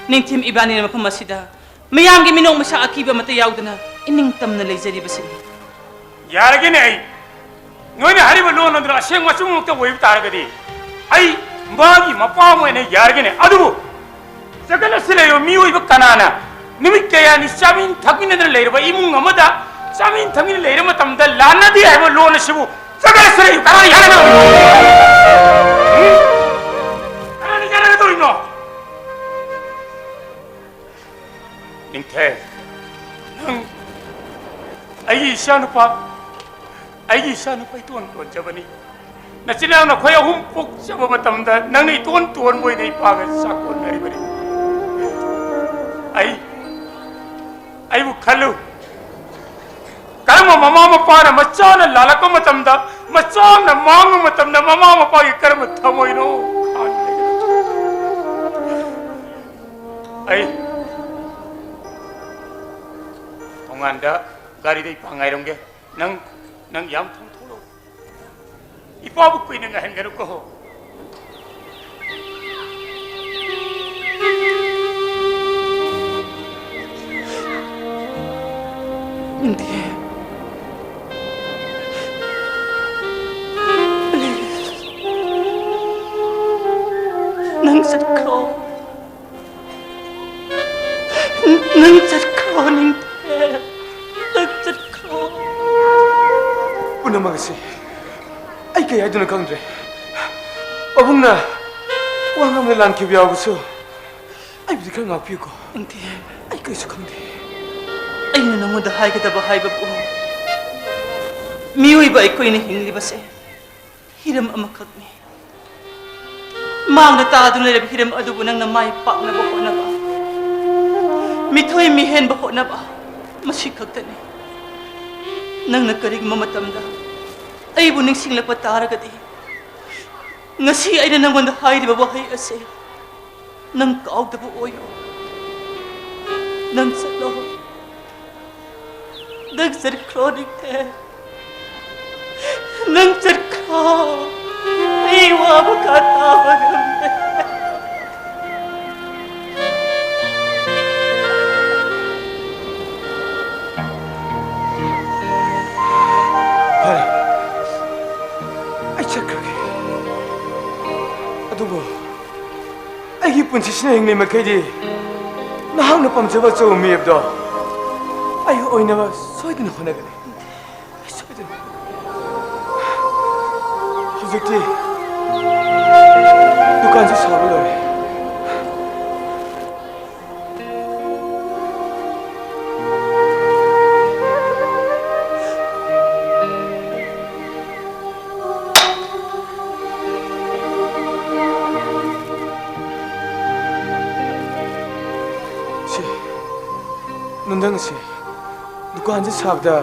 ꯅꯤꯡꯊꯦꯝ ꯏꯕꯥꯅꯤꯅ ꯃꯐꯝ ꯑꯁꯤꯗ ꯃꯤꯌꯥꯝꯒꯤ ꯃꯤꯅꯣꯛ ꯃꯩꯁꯥ ꯑꯀꯤꯕ ꯑꯃꯠꯇ ꯌꯥꯎꯗꯅ ꯏꯅꯤꯡ ꯇꯝꯅ ꯂꯩꯖꯔꯤꯕꯁꯤꯅꯤ꯫ ꯌꯥꯔꯒꯦꯅꯦ ꯑꯩ꯫ ꯅꯣꯏꯅ ꯍꯥꯏꯔꯤꯕ ꯂꯣꯟ ꯑꯗꯨꯅ ꯑꯁꯦꯡꯕ ꯑꯆꯨꯝꯕꯃꯛꯇ ꯑꯣꯏꯕ ꯇꯥꯔꯒꯗꯤ, ꯑꯩ ꯃꯥꯒꯤ ꯃꯄꯥ ꯑꯃ ꯑꯣꯏꯅ ꯌꯥꯔꯒꯦꯅꯦ꯫ ꯑꯗꯨꯕꯨ ꯖꯒꯠ ꯑꯁꯤꯗ ꯂꯩꯔꯤꯕ ꯃꯤꯑꯣꯏꯕ ꯀꯅꯥꯅ ꯅꯨꯃꯤꯠ ꯀꯌꯥꯅꯤ ꯆꯥꯃꯤꯟ ꯊꯛꯃꯤꯟꯅꯗꯅ ꯂꯩꯔꯕ ꯏꯃꯨꯡ ꯑꯃꯗ ꯆꯥꯃꯤꯟ ꯊꯛꯃꯤꯟꯅ ꯂꯩꯔ ꯃꯇꯝꯗ ꯂꯥꯟꯅꯗꯦ ꯍꯥꯏꯕ ꯂꯣꯟ ꯑꯁꯤꯕꯨ ꯖꯒꯠ ꯑꯁꯤꯗ ꯂꯩꯔꯤꯕ ꯀꯅꯥꯅ ꯌꯥꯅꯒꯗꯧꯔꯤꯕꯅꯣ? ꯎꯝ? ꯀꯅꯥꯅ ꯌꯥꯅꯒꯗꯧꯔꯤꯕꯅꯣ? ꯅꯤꯡꯊꯦꯝ, ꯅꯪ ꯑꯩꯒꯤ ꯏꯆꯥꯅꯨꯄꯥ, ꯑꯩꯒꯤ ꯏꯆꯥꯅꯨꯄꯥ ꯏꯇꯣꯟ ꯇꯣꯟꯖꯕꯅꯤ꯫ ꯅꯆꯤꯟ ꯅꯅꯥꯎ ꯅꯈꯣꯏ ꯑꯍꯨꯝ ꯄꯣꯛꯆꯕ ꯃꯇꯝꯗ ꯅꯪꯅ ꯏꯇꯣꯟ ꯇꯣꯟꯕ ꯑꯣꯏꯅ ꯏꯄꯥꯒ ꯆꯥꯛꯀꯣꯟꯅꯔꯤꯕꯅꯤ꯫ ꯑꯩ, ꯑꯩꯕꯨ ꯈꯜꯂꯨ꯫ ꯀꯔꯝꯕ ꯃꯃꯥ ꯃꯄꯥꯅ ꯃꯆꯥꯅ ꯂꯥꯜꯂꯛꯄ ꯃꯇꯝꯗ, ꯃꯆꯥꯅ ꯃꯥꯡꯕ ꯃꯇꯝꯗ ꯃꯃꯥ ꯃꯄꯥꯒꯤ ꯀꯔꯝꯕ ꯊꯃꯣꯏꯅꯣ ꯈꯥꯡꯂꯤꯕ? ꯑꯩ ꯊꯣꯡꯒꯥꯟꯗ ꯒꯥꯔꯤꯗ ꯏꯄꯥ ꯉꯥꯏꯔꯝꯒꯦ꯫ ꯅꯪ, ꯅꯪ ꯌꯥꯝ ꯊꯨꯅ ꯊꯣꯛꯂꯛꯎ꯫ ꯏꯄꯥꯕꯨ ꯀꯨꯏꯅ ꯉꯥꯏꯍꯟꯒꯅꯨꯀꯣ꯫ ꯅꯤꯡꯊꯦꯝ, please, ꯅꯪ ꯆꯠꯈ꯭ꯔꯣ꯫ ꯅꯪ ꯆꯠꯈ꯭ꯔꯣ, ꯅꯤꯡꯊꯦꯝ꯫ ꯅꯪ ꯆꯠꯈ꯭ꯔꯣ꯫ ꯄꯨꯝꯅꯃꯛ ꯑꯁꯤ ꯑꯩ ꯀꯩ ꯍꯥꯏꯗꯣꯏꯅꯣ ꯈꯪꯗ꯭ꯔꯦ꯫ ꯄꯥꯕꯨꯡꯅ ꯋꯥ ꯉꯥꯡꯕꯗ ꯂꯥꯟꯈꯤꯕ ꯌꯥꯎꯕꯁꯨ ꯑꯩꯕꯨꯗꯤ ꯈꯔ ꯉꯥꯛꯄꯤꯌꯨꯀꯣ꯫ ꯅꯤꯡꯊꯦꯝ, ꯑꯩ ꯀꯔꯤꯁꯨ ꯈꯪꯗꯦ꯫ ꯑꯩꯅ ꯅꯪꯉꯣꯟꯗ ꯍꯥꯏꯒꯗꯕ ꯍꯥꯏꯕꯕꯨ, ꯃꯤꯑꯣꯏꯕ ꯑꯩꯈꯣꯏꯅ ꯍꯤꯡꯂꯤꯕꯁꯦ ꯍꯤꯔꯝ ꯑꯃꯈꯛꯅꯤ꯫ ꯃꯥꯡꯗ ꯇꯥꯗꯨꯅ ꯂꯩꯔꯕ ꯍꯤꯔꯝ ꯑꯗꯨꯕꯨ ꯅꯪꯅ ꯃꯥꯏ ꯄꯥꯛꯅꯕ ꯍꯣꯠꯅꯕ, ꯃꯤꯊꯣꯏ ꯃꯤꯍꯦꯟꯕ ꯍꯣꯠꯅꯕ, ꯃꯁꯤ ꯈꯛꯇꯅꯤ꯫ ꯅꯪꯅ ꯀꯔꯤꯒꯨꯝꯕ ꯃꯇꯝꯗ ꯑꯩꯕꯨ ꯅꯤꯡꯁꯤꯡꯂꯛꯄ ꯇꯥꯔꯒꯗꯤ, ꯉꯁꯤ ꯑꯩꯅ ꯅꯪꯉꯣꯟꯗ ꯍꯥꯏꯔꯤꯕ ꯋꯥꯍꯩ ꯑꯁꯦ ꯅꯪ ꯀꯥꯎꯗꯕ ꯑꯣꯏꯌꯨ꯫ ꯅꯪ ꯆꯠꯂꯣ꯫ ꯅꯪ ꯆꯠꯈ꯭ꯔꯣ, ꯅꯤꯡꯊꯦꯝ꯫ ꯅꯪ ꯆꯠꯈ꯭ꯔꯣ꯫ ꯑꯩ ꯋꯥꯕ ꯀꯥ ꯇꯥꯕ ꯉꯝꯗꯦ꯫ ꯐꯔꯦ, ꯑꯩ ꯆꯠꯈ꯭ꯔꯒꯦ꯫ ꯑꯗꯨꯕꯨ ꯑꯩꯒꯤ ꯄꯨꯟꯁꯤꯁꯤꯅ ꯍꯤꯡꯂꯤ ꯃꯈꯩꯗꯤ ꯅꯍꯥꯛꯅ ꯄꯥꯝꯖꯕ ꯑꯆꯧꯕ ꯃꯤꯑꯣꯏꯕꯗꯣ ꯑꯩ ꯑꯣꯏꯅꯕ ꯁꯣꯏꯗꯅ ꯍꯣꯠꯅꯒꯅꯤ꯫ ꯑꯩ ꯁꯣꯏꯗꯅ ꯍꯣꯠꯅꯒꯅꯤ꯫ ꯍꯧꯖꯤꯛꯇꯤ ꯗꯨꯀꯥꯟꯁꯨ ꯁꯥꯕ ꯂꯣꯏꯔꯦ꯫ ꯁꯤ ꯗꯨꯀꯥꯟꯁꯦ ꯁꯥꯕꯗ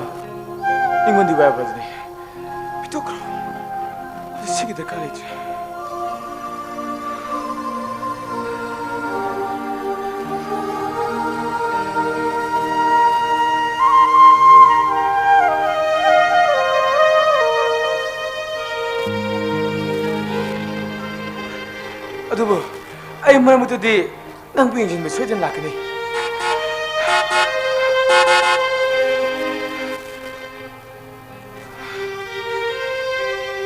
ꯑꯩꯉꯣꯟꯗ ꯋꯥꯏꯕꯗꯨꯅꯤ꯫ ꯄꯤꯊꯣꯛꯈ꯭ꯔꯣ꯫ ꯁꯤꯒꯤ ꯗꯔꯀꯥꯔ ꯂꯩꯇ꯭ꯔꯦ꯫ ꯑꯗꯨꯕꯨ ꯑꯩ ꯃꯔꯛ ꯃꯔꯛꯇꯗꯤ ꯅꯪꯕꯨ ꯌꯦꯡꯁꯤꯟꯕ ꯁꯣꯏꯗꯅ ꯂꯥꯛꯀꯅꯤ꯫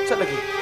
ꯆꯠꯂꯒꯦ꯫